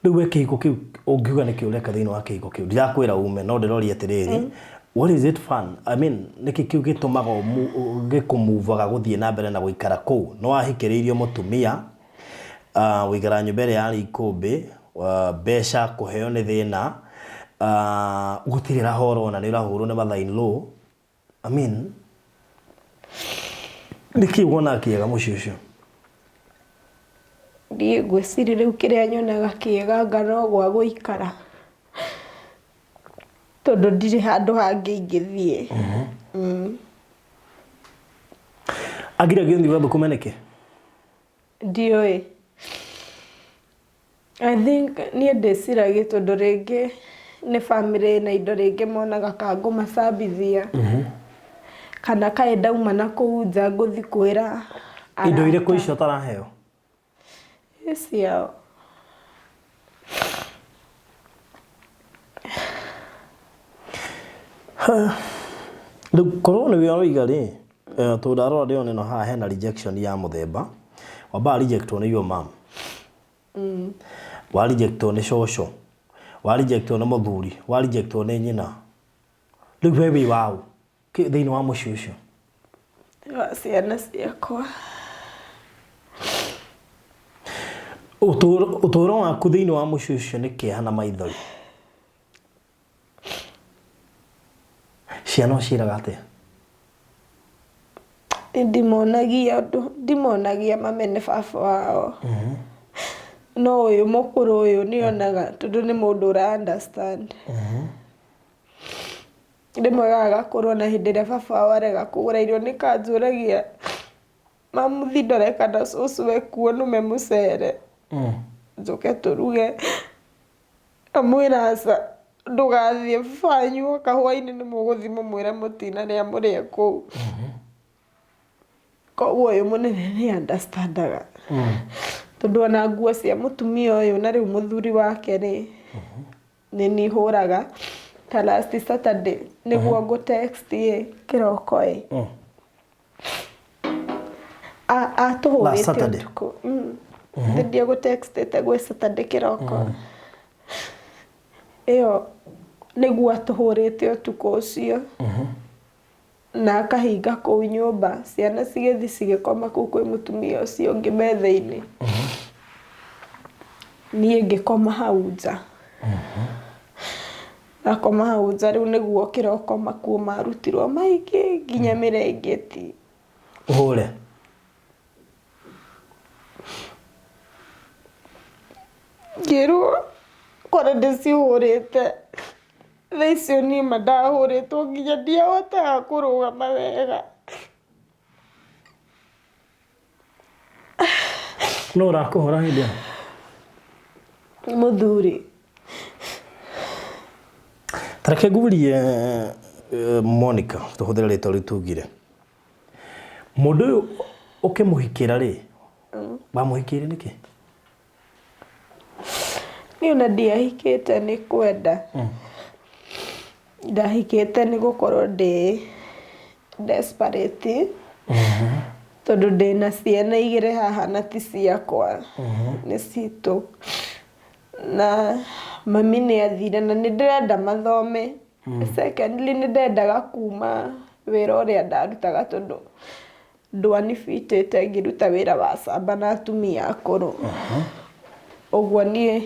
Rĩu we kĩhiko kĩu ũngiuga nĩkĩ ũreka thĩinĩ wa kĩhiko kĩu? Ndirakwĩra ume no ndĩroria atĩrĩrĩ, what is it fun? I mean, nĩkĩ kĩu gĩtũmaga gĩkũmuvaga gũthiĩ na mbere na gũikara kũu? Nĩ wahikĩrĩirio mũtumia, gũikara nyũmba ĩrĩa yarĩ ikũmbĩ, mbeca kũheo nĩ thĩna, gũtirĩ raha ũrona nĩ ũrahũrwo nĩ mother in law. I mean, nĩkĩ wonaga kĩega mũciĩ ũcio? Niĩ ngwĩciria rĩu kĩrĩa nyonaga kĩega anga no gwa gũikara, tondũ ndirĩ handũ hangĩ ingĩthiĩ. Agiragia ũthiĩ ũgathũkũme nĩkĩ? Ndiũĩ. I think niĩ ndĩciragia tondũ rĩngĩ nĩ bamĩrĩ ĩna indo rĩngĩ monaga ka ngũmacambithia kana kaĩ ndauma na kũu nja ngũthi kwĩra Indo irĩkũ arata. icio ũtaraheo? Ĩ ciao. Rĩu korwo nĩwe ũroiga rĩ, tondũ ndarora ndĩrona ĩno haha hena rejection ya mũthemba, wambaga rejectwo nĩ your mum, wa rejectwo nĩ cũcũ, wa rejectwo nĩ mũthuri, wa rejectwo nĩ nyina, rĩu we wĩ waũ thĩinĩ wa mũciĩ ũcio? Wa ciana ciakwa. Ũtũũro waku thĩinĩ wa mũciĩ ũcio nĩ kĩeha na maithori. Ciana ũciĩraga atĩa? Ndimonagia ũndũ, ndimonagia mamene baba wao. No ũyũ mũkũrũ ũyũ nĩ onaga tondũ nĩ mũndũ ũra understand. Rĩmwe gagakorwo na hĩndĩ ĩrĩa baba wao arega kũgũra irio nĩ kanjũragia mamuthi ndore kana cũcũ ekuo nũme mũcere njũke tũruge. Amwĩra aca ndũgathiĩ baba wanyu oka hwainĩ nĩ mũgũthiĩ mũmwĩre mũtinarĩa mũrĩe kũu. Koguo ũyũ mũnene nĩ understandaga tondũ ona nguo cia mũtumia ũyũ na rĩu mũthuri wake rĩ, nĩ niĩ hũraga ta last Saturday nĩguo ngũ text ĩ kĩroko ĩ. Last Atũhũrĩte Saturday? ũtukũ. Nĩ ngũ textĩte gwĩ Saturday kĩroko. Ĩyo nĩguo atũhũrĩte ũtukũ ũcio. Na akahinga kũu nyũmba, ciana cigĩthiĩ cigĩkoma kũu kwĩ mũtumia ũcio ũngĩ metha-inĩ. Niĩ ngĩkoma hau nja. Ndakoma hau nja rĩu nĩguo kĩroko makuo marutirwo maingĩ nginya mĩrengeti. Ũhũre? Ngĩrwo korwo ndĩcihũrĩte. Thaa icio niĩ ma ndahũrĩtwo nginya ndiahotaga kũrũgama wega. Nũ ũrakũhũra hĩndĩ ĩyo? Nĩ mũthuri. Ta reke ngurie Monica, tũhũthĩre rĩtwa rĩu tugire. Mũndũ ũyũ ũkĩmũhikĩra rĩ, wamũhikĩire nĩkĩ? Niĩ ona ndiahikĩte nĩ kwenda. Ndahikĩte nĩ gũkorwo ndĩ desperate tondũ ndĩna ciana igĩrĩ haha na ti ciakwa, nĩ citũ. Na mami nĩ athire na nĩ ndĩrenda mathome. Secondly nĩ ndendaga kuma wĩra ũrĩa ndarutaga tondũ ndwanibitĩte ngĩruta wĩra wa camba na atumia akũrũ. Ũguo niĩ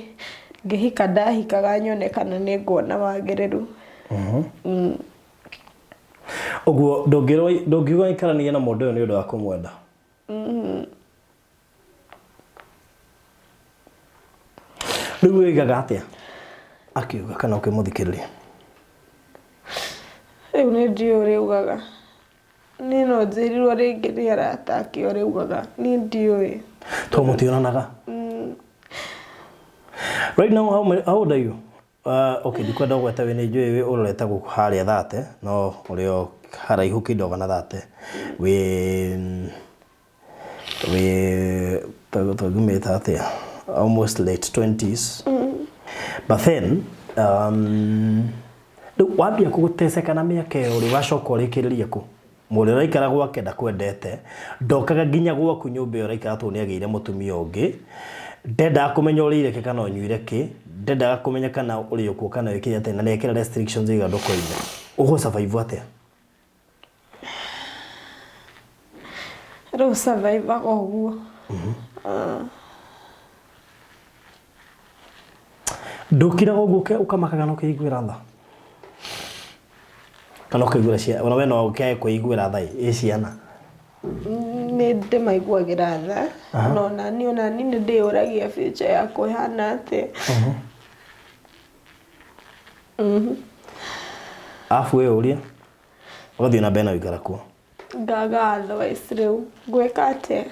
ngĩhika ndahikaga nyone kana nĩ nguona wagĩrĩru. Ũguo ndũngiuga ũikaranie na mũndũ ũyũ nĩ ũndũ wa kũmwenda? Rĩu oigaga atĩa akiuga kana ũkĩmũthikĩrĩria? Rĩu nĩ ndiũĩ ũrĩa augaga. Niĩ no njĩrirwo rĩngĩ nĩ arata ake ũrĩa augaga, niĩ ndiũĩ. To mũtionanaga? Right now how, many, how old are you? Okay, ndikwenda ũgwete wĩ nĩ njũĩ wĩ ũrorete gũkũ harĩa thate no ũrĩ o haraihu kidogo na thate wĩ wĩ tũngĩmĩta atĩa almost late 20s but then rĩu wambia gũteceka na mĩaka ĩyo rĩ wacoka ũrĩkĩrĩrie kũ mũrĩ ũraikara gwake ndakwendete ndokaga nginya gwaku nyũmba ĩyo ũraikara tondũ nĩagĩire mũtumia ũngĩ ndendaga kũmenya ũrĩire kĩ kana ũnyuire kĩ ndendaga kũmenya kana ũrĩ okuo kana wĩkĩre atĩa na nĩekĩra restrictions iga ndũkoime ũgũ survive atĩa Rĩu survive-aga ũguo. Ndũkiraga ũguo ũkamakaga na ũkeiguĩra tha kana ũkaiguĩra ciana ona we no ũkĩage kwĩiguĩra tha ĩ ciana Nĩ ndĩmaiguagĩra tha no nani onani nĩ ndĩyũragia future yakwa ĩhana atĩa. Arabu wĩyũrie ũgathiĩ na mbere na gũikara kuo. Ngaga otherwise rĩu ngwĩka atĩa?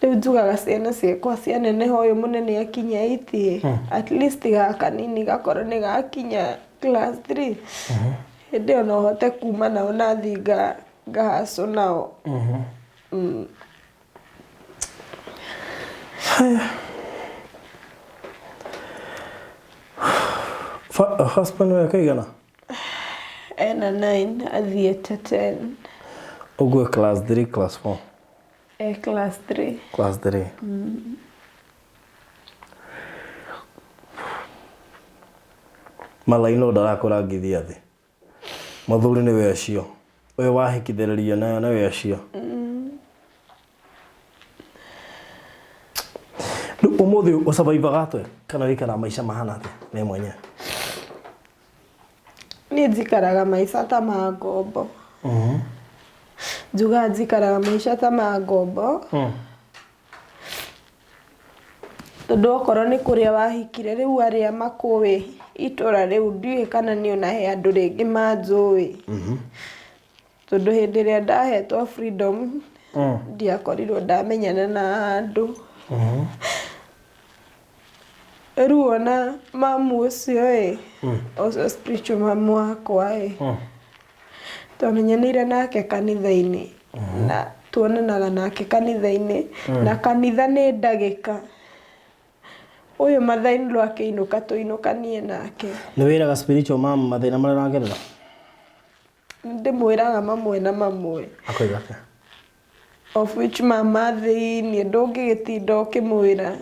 Rĩu njugaga ciana ciakwa cianeneha ũyũ mũnene akinya eight ĩ, at least gaka kanini gakorwo nĩ gakinya class three, hĩndĩ ĩyo no hote kuma nao nathiĩ nga hustle nao. Husband wake aigana? Ena 9 athiĩte 10. Ũguo class 3 class 4? E class 3. Class 3. Malaino ndarakũrangithia thĩ. Mũthuri nĩwe ũcio. Ũyũ wahikithĩrĩrio nayo nĩwe ũcio. Rĩu ũmũthĩ ũsurvivaga atĩa kana ũikaraga maica mahana atĩa we mwenyewe? Niĩ njikaraga maica ta ma ngombo. Njugaga njikaraga maica ta ma ngombo. Tondũ okorwo nĩ kũrĩa wahikire rĩu arĩa makũĩ itũra rĩu ndiũĩ kana niĩ ona he andũ rĩngĩ manjũĩ. Tondũ hĩndĩ ĩrĩa ndahetwo freedom ndiakorirwo ndamenyana na andũ. Rĩu ona mamu ũcio ĩ, ũcio spiritual mamu wakwa ĩ, twamenyanĩire nake kanitha-inĩ na tuonanaga nake kanitha-inĩ na kanitha nĩ ndagĩka. Ũyũ mother-in-law akĩinũka tũinũkanie nake. Nĩ wĩraga spiritual mom mathĩna marĩa ũragerera? Ndĩmwĩraga mamwe na mamwe. Akoiga atĩa? Of which mama thĩiniĩ ndũngĩgĩtinda ũkĩmwĩra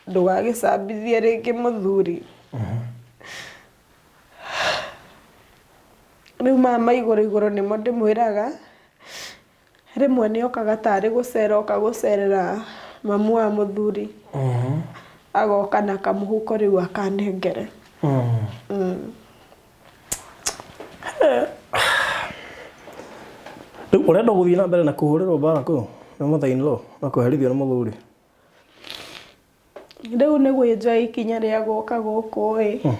ndũgagĩcambithie rĩngĩ mũthuri. Rĩu mama igũrũ igũrũ nĩmo ndĩmwĩraga, rĩmwe nĩ okaga tarĩ gũcera oka gũcerera mamu wa mũthuri, agoka na kamũhuko rĩu akanengere. Rĩu ũrenda gũthiĩ na mbere na kũhũrĩrwo mbara kũu nĩ mother in law na kũherithio nĩ mũthuri? Rĩu nĩ gwĩnjoya ikinya rĩa gũka gũkũ ĩ,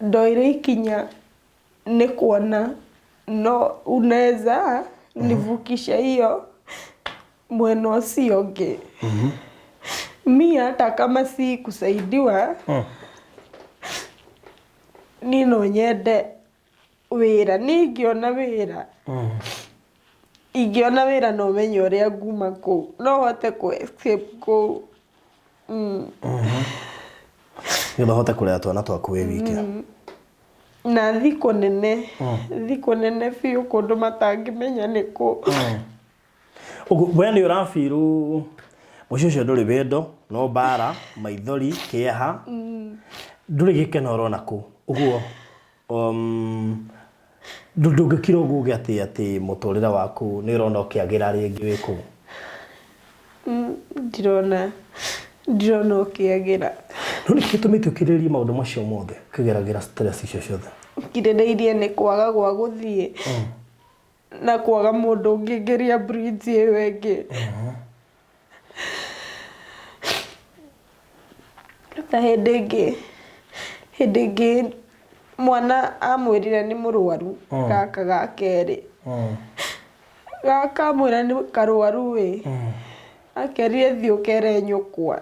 ndoire ikinya nĩ kuona no unaweza nivukisha hiyo mwena ũcio ũngĩ. Mi hata kama si kusaidiwa, niĩ no nyende wĩra. Niĩ ingĩona wĩra, ingĩona wĩra no menye ũrĩa nguma kũu, no hote kũ escape kũu. Nĩgetha ũhote kũrera twana twaku wĩ wike. Na thikũ nene, thikũ nene biũ kũndũ matangĩmenya nĩ kũ. Ũguo we nĩ ũrabiru mũciĩ ũcio ndũrĩ wendo no mbara maithori kĩeha ndũrĩ gĩkeno ũrona kũu ũguo ndũngĩkira ũguo uge atĩ atĩ mũtũrĩre waku nĩ ũrona ũkĩagĩra rĩngĩ wĩ kũu? Ndirona ndirona ũkĩagĩra. No nĩkĩ gĩtũmĩte ũkirĩrĩrie maũndũ macio mothe ũkĩgeragĩra stress icio ciothe? Ngirĩrĩirie nĩ kwaga gwa gũthiĩ na kwaga mũndũ ũngĩngĩria bridge ĩyo ĩngĩ. Ta hĩndĩ ĩngĩ hĩndĩ ĩngĩ Mwana amwĩrire nĩ mũrwaru gaka ga kerĩ. Gaka amwĩra nĩ karwaru ĩ, akerire thiĩ ũkere nyũkwa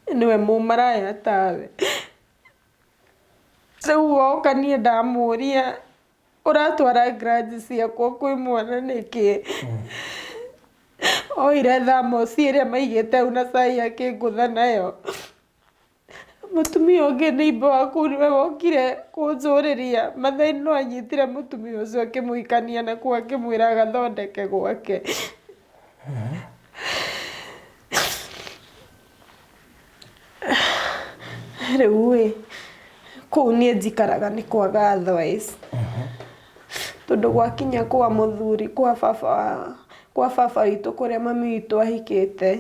nĩwe mũmaraya tawe. Rĩu oka niĩ ndamũria ũratwara grudge ciakwa kwĩ mwana nĩkĩ? Oire thermos ĩrĩa maigĩte hau na cai akĩngũtha nayo. Mũtumia ũngĩ neighbour wa kũu nĩwe wokire kũnjũrĩria, Maathai no anyitire mũtumia ũcio akĩmũikania na kũu akĩmwĩra agathondeke gwake. Rĩu ĩ, kũu niĩ njikaraga nĩ kwaga advice, tondũ gwakinya kwa mũthuri kwa baba, kwa baba witũ kũrĩa mami witũ ahikĩte,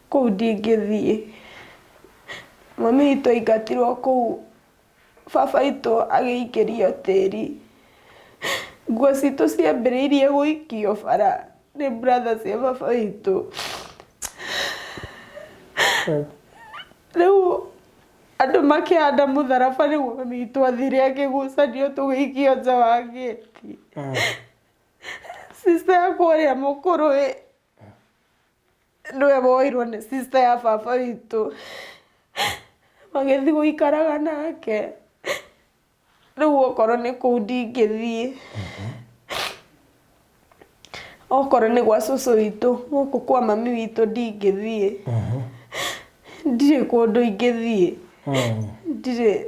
Kũu ndingĩthiĩ. Mami witũ aingatirwo kũu, baba witũ agĩikĩrio tĩri. Nguo citũ ciambĩrĩirie gũikio bara nĩ brother cia baba witũ. Rĩu andũ makĩhanda mũtharaba nĩguo mami witũ athire akĩgucanio tũgĩikio nja wa gĩti. Sister yakwa ũrĩa mũkũrũ ĩ, nĩwe woirwo nĩ sister ya baba witũ magĩthiĩ gũikaraga nake rĩu okorwo nĩ kũu ndingĩthiĩ okorwo nĩ gwa cũcũ witũ gũkũ kwa mami witũ ndingĩthiĩ ndirĩ kũndũ ingĩthiĩ ndirĩ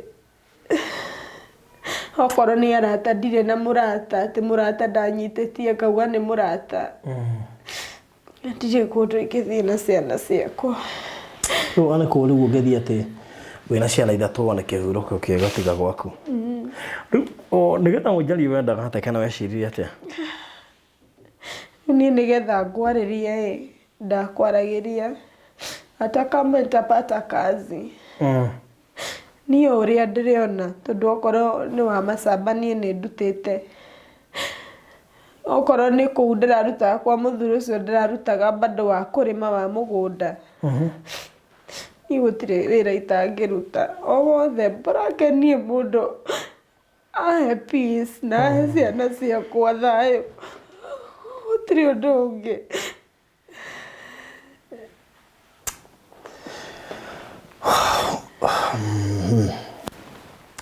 Okorwo nĩ arata ndirĩ na mũrata, atĩ mũrata ndanyitĩtie ngauga nĩ mũrata. Ndirĩ kũndũ ingĩthiĩ na ciana ciakwa. Rĩu ona kũu rĩu ũngĩthiĩ atĩ wĩna ciana ithatũ wone kĩhurũko kĩega tiga gwaku. Rĩu nĩgetha ũnjarie wendaga atĩa kana weciririe atĩa? Niĩ nĩgetha ngwarĩrie ĩ, ndakwaragĩria hata kama nitapata kazi. Niĩ o ũrĩa ndĩrona, tondũ okorwo nĩ wa macamba niĩ nĩ ndutĩte, okorwo nĩ kũu ndĩrarutaga kwa mũthuri ũcio ndĩrarutaga bado wa kũrĩma wa mũgũnda, niĩ gũtirĩ wĩra itangĩruta, o wothe bora ngenie mũndũ ahe peace na ahe ciana ciakwa thayũ, gũtirĩ ũndũ ũngĩ.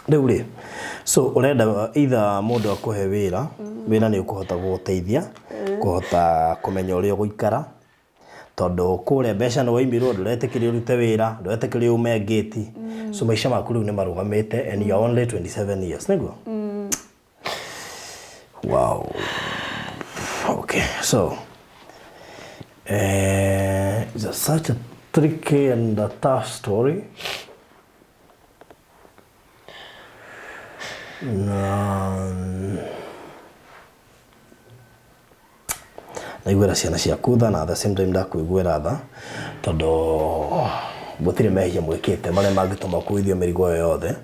Rĩu rĩ, so ũrenda either mũndũ akũhe wĩra, wĩra nĩ ũkũhota gũgũteithia, kũhota kũmenya ũrĩa ũgũikara, tondũ kũrĩa mbeca nĩ waimirwo, ndũretĩkĩrio ũrute wĩra, ndũretĩkĩrio ume ngĩti, so maica maku rĩu nĩ marũgamĩte and you are only 27 years, nĩguo? Wow. Okay, so it's a, such a tricky and a tough story. Na ndaiguĩra ciana ciaku tha na at the same time ndakuiguĩra tha tondũ gũtirĩ mehia mwĩkĩte marĩa mangĩtũma ũkuithio mĩrigo ĩyo yothe.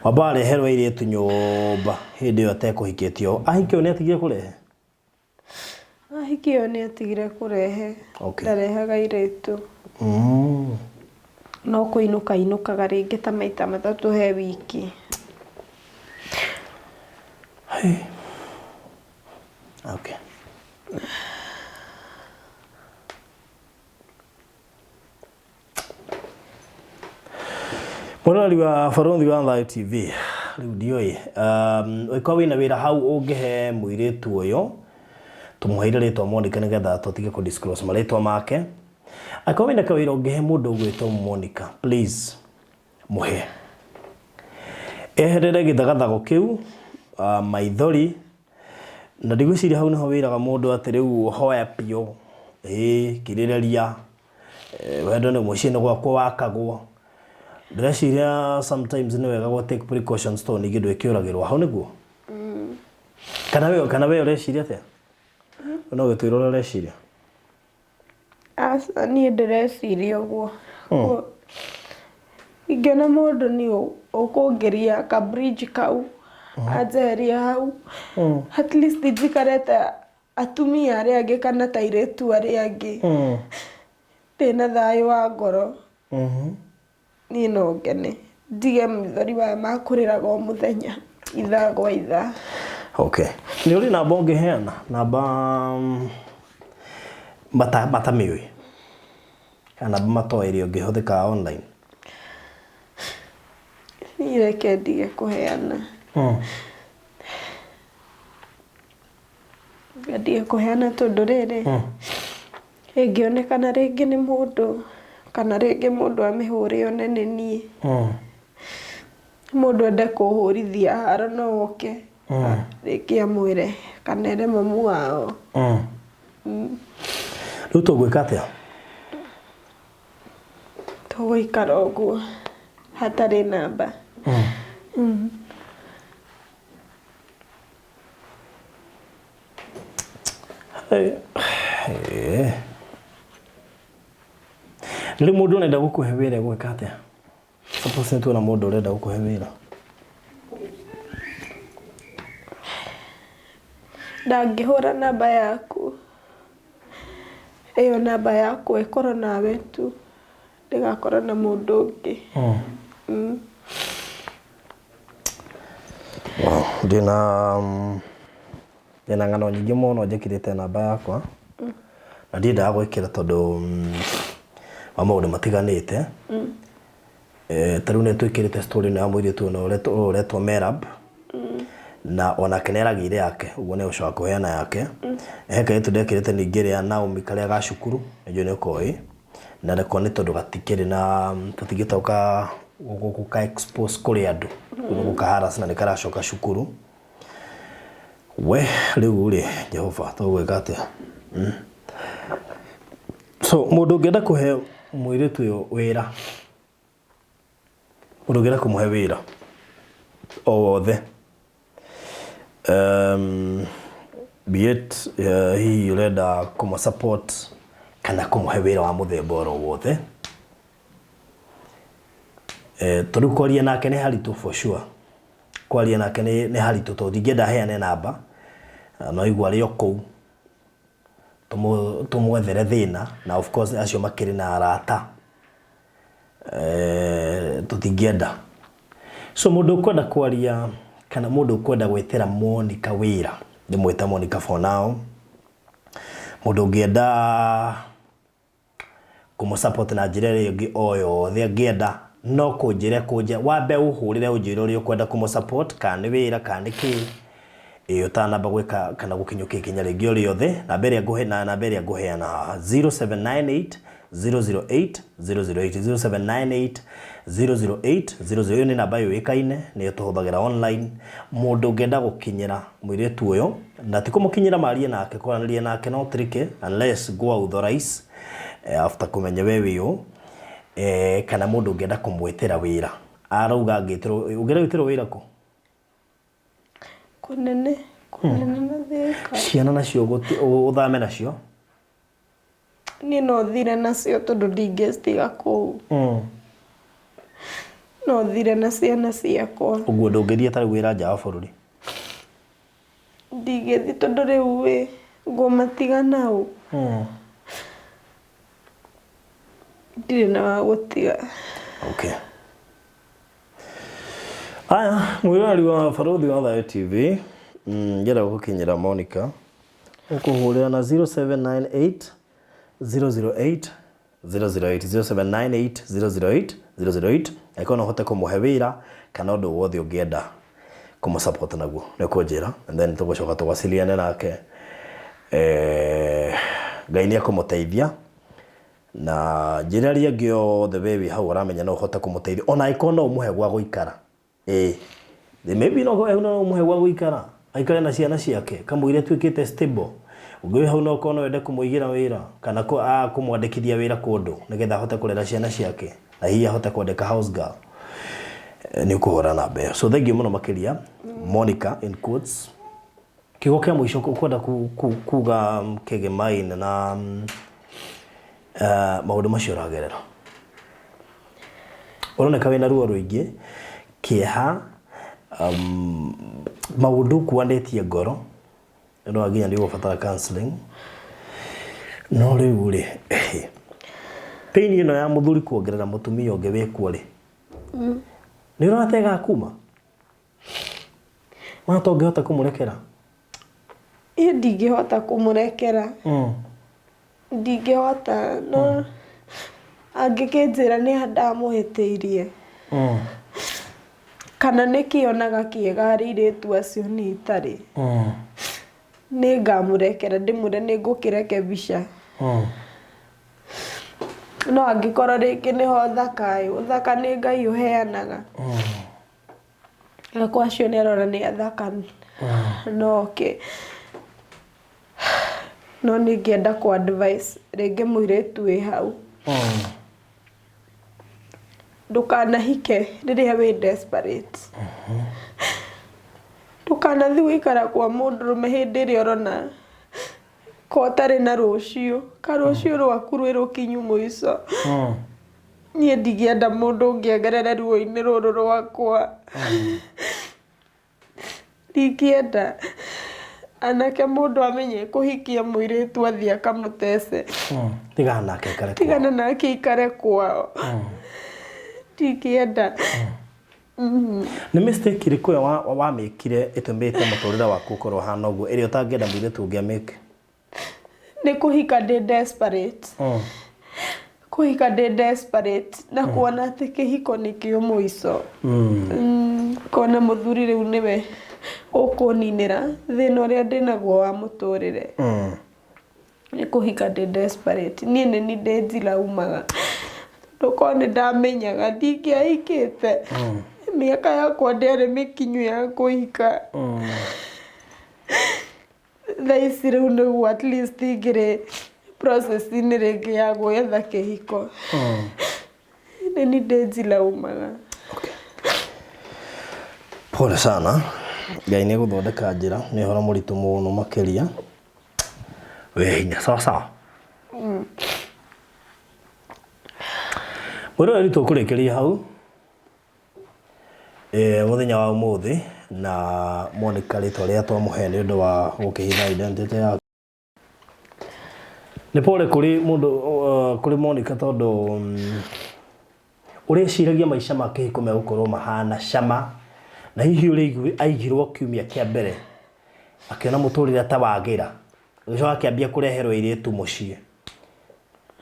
Wamba wareherwo airĩtu nyũmba hĩndĩ ĩyo atekũhikĩtio, ahikio nĩ atigire kũrehe? Ahikio nĩ atigire kũrehe, Okay. ndarehaga airĩtu. No kũinũka ainũkaga rĩngĩ ta maita matatũ he wiki. Hey. Okay. Mwĩroreri wa Barũthi wa Thayũ TV, rĩu ndiũĩ ũngĩkorwo wĩna wĩra hau ũngĩhe mũirĩtu ũyũ, tũmũheire rĩtwa Monica nĩgetha tũtige kũ disclose marĩtwa make. Angĩkorwo wĩna kawĩra ũngĩhe mũndũ ũgwĩtwo Monica, please mũhe. Eherere gĩthagathago kĩu, maithori, na ndigwĩciria hau nĩho wĩraga mũndũ atĩ rĩu hoya biũ, ĩĩ kirĩrĩria, wendo nĩ mũciĩ nĩ gwakwo wakagwo. Ndĩreciria sometimes nĩ wega gũ take precautions tondũ ningĩ ndwĩkĩũragĩrwo hau nĩguo? Kana we kana we ũreciria atĩa? No ũgĩtwĩre ũrĩa ũreciria. Aca niĩ ndĩreciria ũguo. Ingĩona mũndũ niĩ ũkũngĩria ka bridge kau, anjeherie hau, at least njikare ta atumia arĩa angĩ kana ta airĩtu arĩa angĩ, ndĩna thayũ wa ngoro, niĩ no ngene. Ndige maithori maya ma kũrĩraga o mũthenya ithaa gwa ithaa. Okay. Nĩ ũrĩ namba ũngĩheana? Namba mata matamĩũĩ? Kana namba matoĩ ĩrĩa ĩngĩhũthĩka online? Niĩ reke ndige kũheana. Ndige kũheana tondũ rĩrĩ, ĩngĩonekana rĩngĩ nĩ mũndũ kana rĩngĩ mũndũ amĩhũre one nĩ niĩ, mũndũ ende kũhũrithia haro no oke rĩngĩ amwĩre kana ere mamu wao. Rĩu tũgwĩka atĩa? Tũgũikara ũguo hatarĩ namba. Rĩu mũndũ ũrenda gũkũhe wĩra egwĩka atĩa? Suppose nĩ tuona mũndũ ũrenda gũkũhe wĩra. Ndangĩhũra namba yaku. Ĩyo namba yaku ĩkorwo nawe tu, ndĩgakorwo na mũndũ ũngĩ. Wow, ndĩna ndĩna ng'ano nyingĩ mũno njĩkĩrĩte namba yakwa na ndiendaga gwĩkĩra tondũ wa maũndũ matiganĩte. Ta rĩu nĩ twĩkĩrĩte story ĩno ya mũirĩtu ũyũ ũretwo Merab na onake nĩ aragĩire yake ũguo nĩ egũcoka kũheana yake. He kairĩtu ndekĩrĩte ningĩ ĩrĩa Naomi karĩa ga cukuru nĩnjũĩ nĩ ũkoĩ na nako nĩ tondũ gatikĩrĩ na tũtingĩhota gũka expose kũrĩ andũ rĩu nĩ gũka harass na nĩ karacoka cukuru. We rĩu rĩ Jehova tũgwĩka atĩa? So mũndũ ũngĩenda kũhe mũirĩtu ũyũ wĩra, mũndũ ũngĩenda kũmũhe wĩra o wothe, be it hihi ũrenda kũmũ support kana kũmũhe wĩra wa mũthemba oro wothe, tondũ kwaria nake nĩ haritũ for sure, kwaria nake nĩ haritũ tondũ ndingĩenda heane namba, no aigua arĩ o kũu. Tũmwethere thĩna na of course acio makĩrĩ na arata tũtingĩenda. So mũndũ ũkwenda kwaria kana mũndũ ũkwenda gwĩtĩra Monica wĩra, ndĩmwĩte Monica for now, mũndũ ũngĩenda kũmũ support na njĩra ĩrĩa ĩngĩ o yothe angĩenda no kũnjĩra kũnjĩra wambe ũhũrĩre ũnjĩre ũrĩa ũkwenda kũmũ support kana nĩ wĩra kana nĩ kĩ ĩĩ ũtanamba gwĩka kana gũkinyũkia ikinya rĩngĩ o rĩothe namba ĩrĩa ngũhe na namba ĩrĩa ngũheana haha 0798 008 008 0798 008 00 ĩyo nĩ namba yũĩkaine nĩyo tũhũthagĩra online mũndũ ũngĩenda gũkinyĩra mũirĩtu ũyũ na ti kũmũkinyĩra marie nake kwaranĩria nake no tricky unless ngũ authorize after kũmenya we wĩ ũ kana mũndũ ũngĩenda kũmwĩtĩra wĩra arauga angĩtĩrwo ũngĩenda gwĩtĩrwo wĩra kũ? Kũnene, kũnene na Thĩka. Ciana nacio ũthame nacio? Niĩ no thire nacio tondũ ndingĩcitiga kũu. No thire na ciana ciakwa. Ũguo ndũngĩthiĩ ta rĩu wĩra nja wa bũrũri? Ndingĩthiĩ tondũ rĩu ĩ, ngũmatiga naũ? Ndirĩ na wa gũtiga. Okay. Aya, mwĩroreri wa Barũthi wa Thayũ TV, ngĩenda gũgũkinyĩra Monica, ũkũhũrĩra na 0798 008 008 0798 008 008 angĩkorwo no ũhote kũmũhe wĩra kana ũndũ wothe ũngĩenda kũmũ support naguo nĩ ũkũnjĩra and then tũgũcoka tũwasiliane nake Ngai nĩ ekũmũteithia na njĩra arĩa angĩ othe we wĩ hau ũramenya no ũhote kũmũteithia ona angĩkorwo no ũmũhe gwa gũikara Ĩĩ. Maybe no hau no ũmũhe gwa gũikara, aikare na ciana ciake, kamũira atuĩkĩte stable. Ũngĩ wĩ hau no ũkorwo no wende kũmũigĩra wĩra, kana kũmwandĩkithia wĩra kũndũ, nĩgetha ahote kũrera ciana ciake, na hihi ahote kwandĩka house girl. Nĩ ũkũhũra namba ĩyo. So thengiũ mũno makĩria, Monica in quotes. Kiugo kĩa mũico ũkwenda kuga kĩgemaine na maũndũ macio ũragerera. Ũroneka wĩna ruo rũingĩ, kĩeha, maũndũ ũkuanĩtie ngoro, no nginya nĩ ũgũbatara counseling. No rĩu rĩ, pain ĩno ya mũthuri kuongerera mũtumia ũngĩ wĩkuo rĩ, Nĩ ũrona ta ĩgakuma? Wona ta ũngĩhota kũmũrekera? Niĩ ndingĩhota kũmũrekera. Ndingĩhota no angĩkĩnjĩra nĩ ha ndamũhĩtĩirie kana nĩkĩ onaga kĩega harĩ airĩtu acio niĩ itarĩ, nĩ ngamũrekera ndĩmwĩre nĩ ngũkĩrekebisha. No angĩkorwo rĩngĩ nĩho ũthaka ĩ, ũthaka nĩ Ngai ũheanaga. Akwa acio nĩ arona nĩ athaka no okay. No niĩ ingĩenda kũ advise rĩngĩ mũirĩtu wĩ hau, ndũkanahike rĩrĩa wĩ desperate. Ndũkanathiĩ gũikara kwa mũndũrũme hĩndĩ ĩrĩa ũrona Ko ũtarĩ na rũciũ, ka rũciũ rwaku rwĩ rũkinyu mũico. Niĩ ndingĩenda mũndũ ũngĩ agerere ruo-inĩ rũrũ rwakwa. Ndingĩenda anake mũndũ amenye kũhikia mũirĩtu athiĩ akamũtece. Tigana nake aikare kwao. Tigana nake aikare kwao. Ndingĩenda. Nĩ mistake ĩrĩkũ ĩyo wamĩkire ĩtũmĩte mũtũrĩre waku ũkorwo ũhana ũguo ĩrĩa ũtangĩenda mũirĩtu ũngĩ amĩke? Nĩ kũhika ndĩ desperate. Kũhika ndĩ desperate na kuona atĩ kĩhiko nĩkĩo mũico. Kuona mũthuri rĩu nĩwe ũkũninĩra thĩna ũrĩa ndĩnaguo wa mũtũrĩre. Nĩ kũhika ndĩ desperate niĩ nĩ niĩ ndĩ njiraumaga tondũ korwo nĩ ndamenyaga ndingĩahikĩte mĩaka yakwa ndĩarĩ mĩkinyu ya kũhika thaa ici rĩu nĩguo at least ingĩrĩ process-inĩ rĩngĩ ya gwetha kĩhiko nĩ niĩ ndĩ njiraumaga. Pole sana Ngai nĩ egũthondeka njĩra nĩ ũhoro mũritũ mũno makĩria. Wĩ hinya sawa sawa. Mwĩroreri tũkũrĩkĩria hau eh, mũthenya wa ũmũthĩ na Monica rĩtwa rĩrĩa twamũhe nĩ ũndũ wa gũkĩhitha identity yake. Nĩ pole kũrĩ mũndũ kũrĩ Monica tondũ ũreciragia maica ma kĩhiko megũkorwo mahana cama na hihi ũrĩa aigirwo kiumia kĩa mbere akĩona mũtũrĩre ta wagĩra agĩcoka akĩambia kũreherwo airĩtu mũciĩ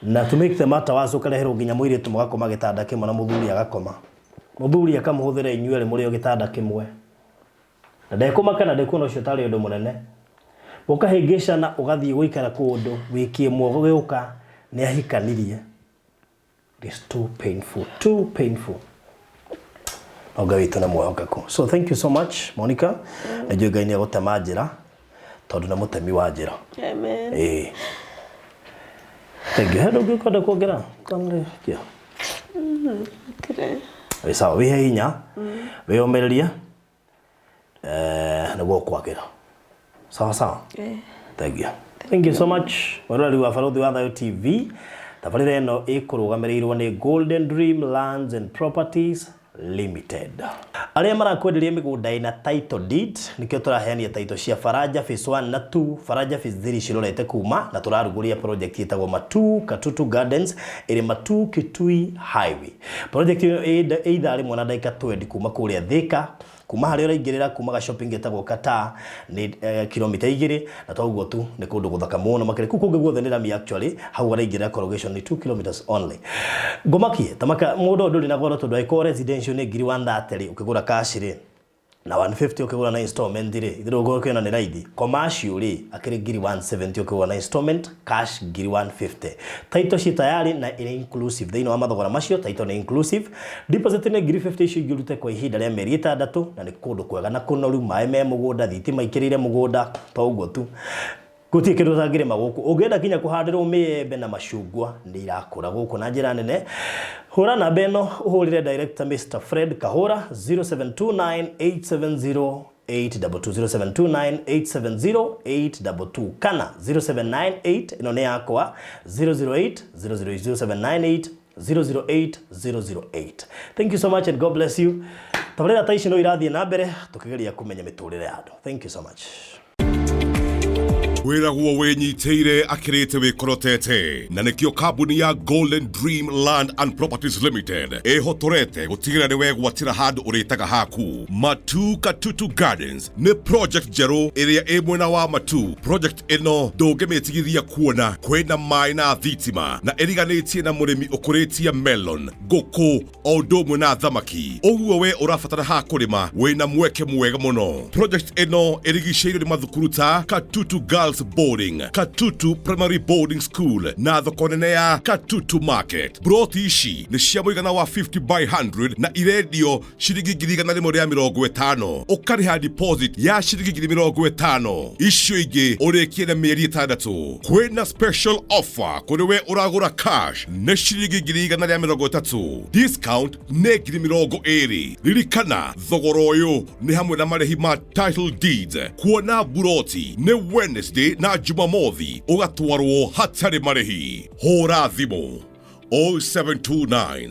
na to make the matter worse ũkareherwo nginya mũirĩtu mũgakoma gĩtanda kĩmwe na mũthuri agakoma mũthuri akamũhũthĩra inyuerĩ mũrĩ o gĩtanda kĩmwe Na ndekũmaka na ndekuona ũcio tarĩ ũndũ mũnene. Ũkahĩngĩcana ũgathiĩ gũikara kũndũ wiki ĩmwe ũgĩũka nĩ ahikanirie. It is too painful, too painful. No Ngai witũ nĩ mwĩhokeku. So thank you so much Monica. Nĩ njũĩ Ngai nĩ egũtema njĩra tondũ nĩ mũtemi wa njĩra. Amen. Ĩĩ. Thank you. He ũndũ ũngĩ ũkwenda kuongerera? Ũtanarĩkia? Gũtirĩ. Wĩ sawa, wĩhe hinya, wĩyũmĩrĩrie. eh, nĩguo ũkwagĩra sawa sawa Eh. thank you thank you so much mwĩroreri wa Barũthi wa Thayũ TV tabarĩra ĩno ĩkũrũgamĩrĩirwo nĩ Golden Dream Lands and Properties Limited arĩa marakwenderia mĩgũnda ĩna title deed nĩkĩo tũraheania title cia Faraja phase 1 na 2 Faraja phase 3 cirorete kuma na tũrarugũria project ĩtagwo Matuu Katutu Gardens ĩrĩ Matuu Kitui Highway Project ĩyo ĩ ithaa rĩmwe na ndagĩka 20 kuma kũrĩa Thika, kuma harĩa ũraingĩrĩra kuma ga shopping getagwo Qatar nĩ eh, kilomita igĩrĩ na to ũguo tu nĩ kũndũ gũthaka mũno makĩria kũu kũngĩ guothe nĩ rami actually hau ũraingĩrĩra corrugation nĩ 2 kilometers only ngũmakie tamaka mũndũ ũyũ ndũrĩ na goro tondũ angĩkorwo residential nĩ ngiri 130 rĩ ũkĩgũra cash rĩ na 150 ũkĩgũra na installment rĩ ithe ũguo ũkĩona nĩ raithi commercial rĩ akĩrĩ ngiri 170 ũkĩgũra na installment cash ngiri 150 title ciĩ tayari na ĩrĩ inclusive thĩinĩ wa mathogora macio title nĩ inclusive deposit nĩ ngiri 50 icio ingĩ ũrute kwa ihinda rĩa mĩeri ĩtandatũ na nĩ kũndũ kwega na kũnoru maĩ me mũgũnda thitima ikĩrĩire mũgũnda to ũguo tu Gũtirĩ kĩndũ ũtangĩrĩma gũkũ. Ũngĩenda nginya kũhandĩrwo mĩembe na macungwa nĩ irakũra gũkũ na njĩra nene. Hũra namba ĩno ũhũrĩre director Mr. Fred Kahũra 0729870822 0729870822 kana 0798 ĩno nĩ yakwa 008 00798 008 008. Thank you so much and God bless you. Tabarĩra ta ici no irathiĩ na mbere tũkĩgeria kũmenya mĩtũrĩre ya andũ. Thank you so much. Kwĩragwo wĩnyitĩire akĩrĩte wĩkorotete, na nĩkĩo kambuni ya Golden Dream Land and Properties Limited ĩhotorete gũtigĩrĩra nĩ wegwatĩra handũ ũrĩtaga haku. Matu Katutu Gardens nĩ project njerũ ĩrĩa ĩ mwena wa Matu. Project ĩno ndũngĩmĩtigithia kuona kwĩna maĩ na thitima, na ĩriganĩtie na mũrĩmi ũkũrĩtie melon, ngũkũ o ũndũ ũmwe na thamaki. Ũguo we ũrabatara ha kũrĩma, wĩna mweke mwega mũno. Project ĩno ĩrigicĩirio nĩ mathukuru ta Katutu Girls Boarding, Katutu Primary Boarding School na thoko nene ya Katutu Market. Broti ici nĩ cia mũigana wa 50 by 100 na irendio ciringi 150,000. Ũkarĩha deposit ya ciringi 50,000, icio ingĩ ũrĩkie na mĩeri 6. Kwĩna special offer kũrĩ we ũragũra cash, nĩ ciringi 130,000, discount nĩ 20,000. Ririkana thogora ũyũ nĩ hamwe na marĩhi ma title deeds. Kuona buroti nĩ Wednesday na Jumamothi, ũgatwarwo hatarĩ marĩhi. Hũra thimũ 0729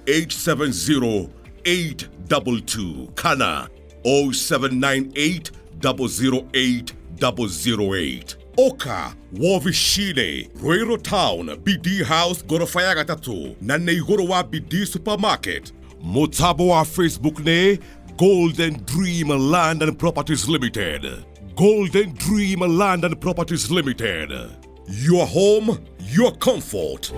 870 822 kana 0798 008 008. Oka wovicine Ruiru Town, BD House, gorofa ya gatatũ, na nĩ igũrũ wa BD Supermarket. Mũtambo wa Facebook nĩ Golden Dream Land and Properties Limited. Golden Dream Land and Properties Limited, your home, your comfort.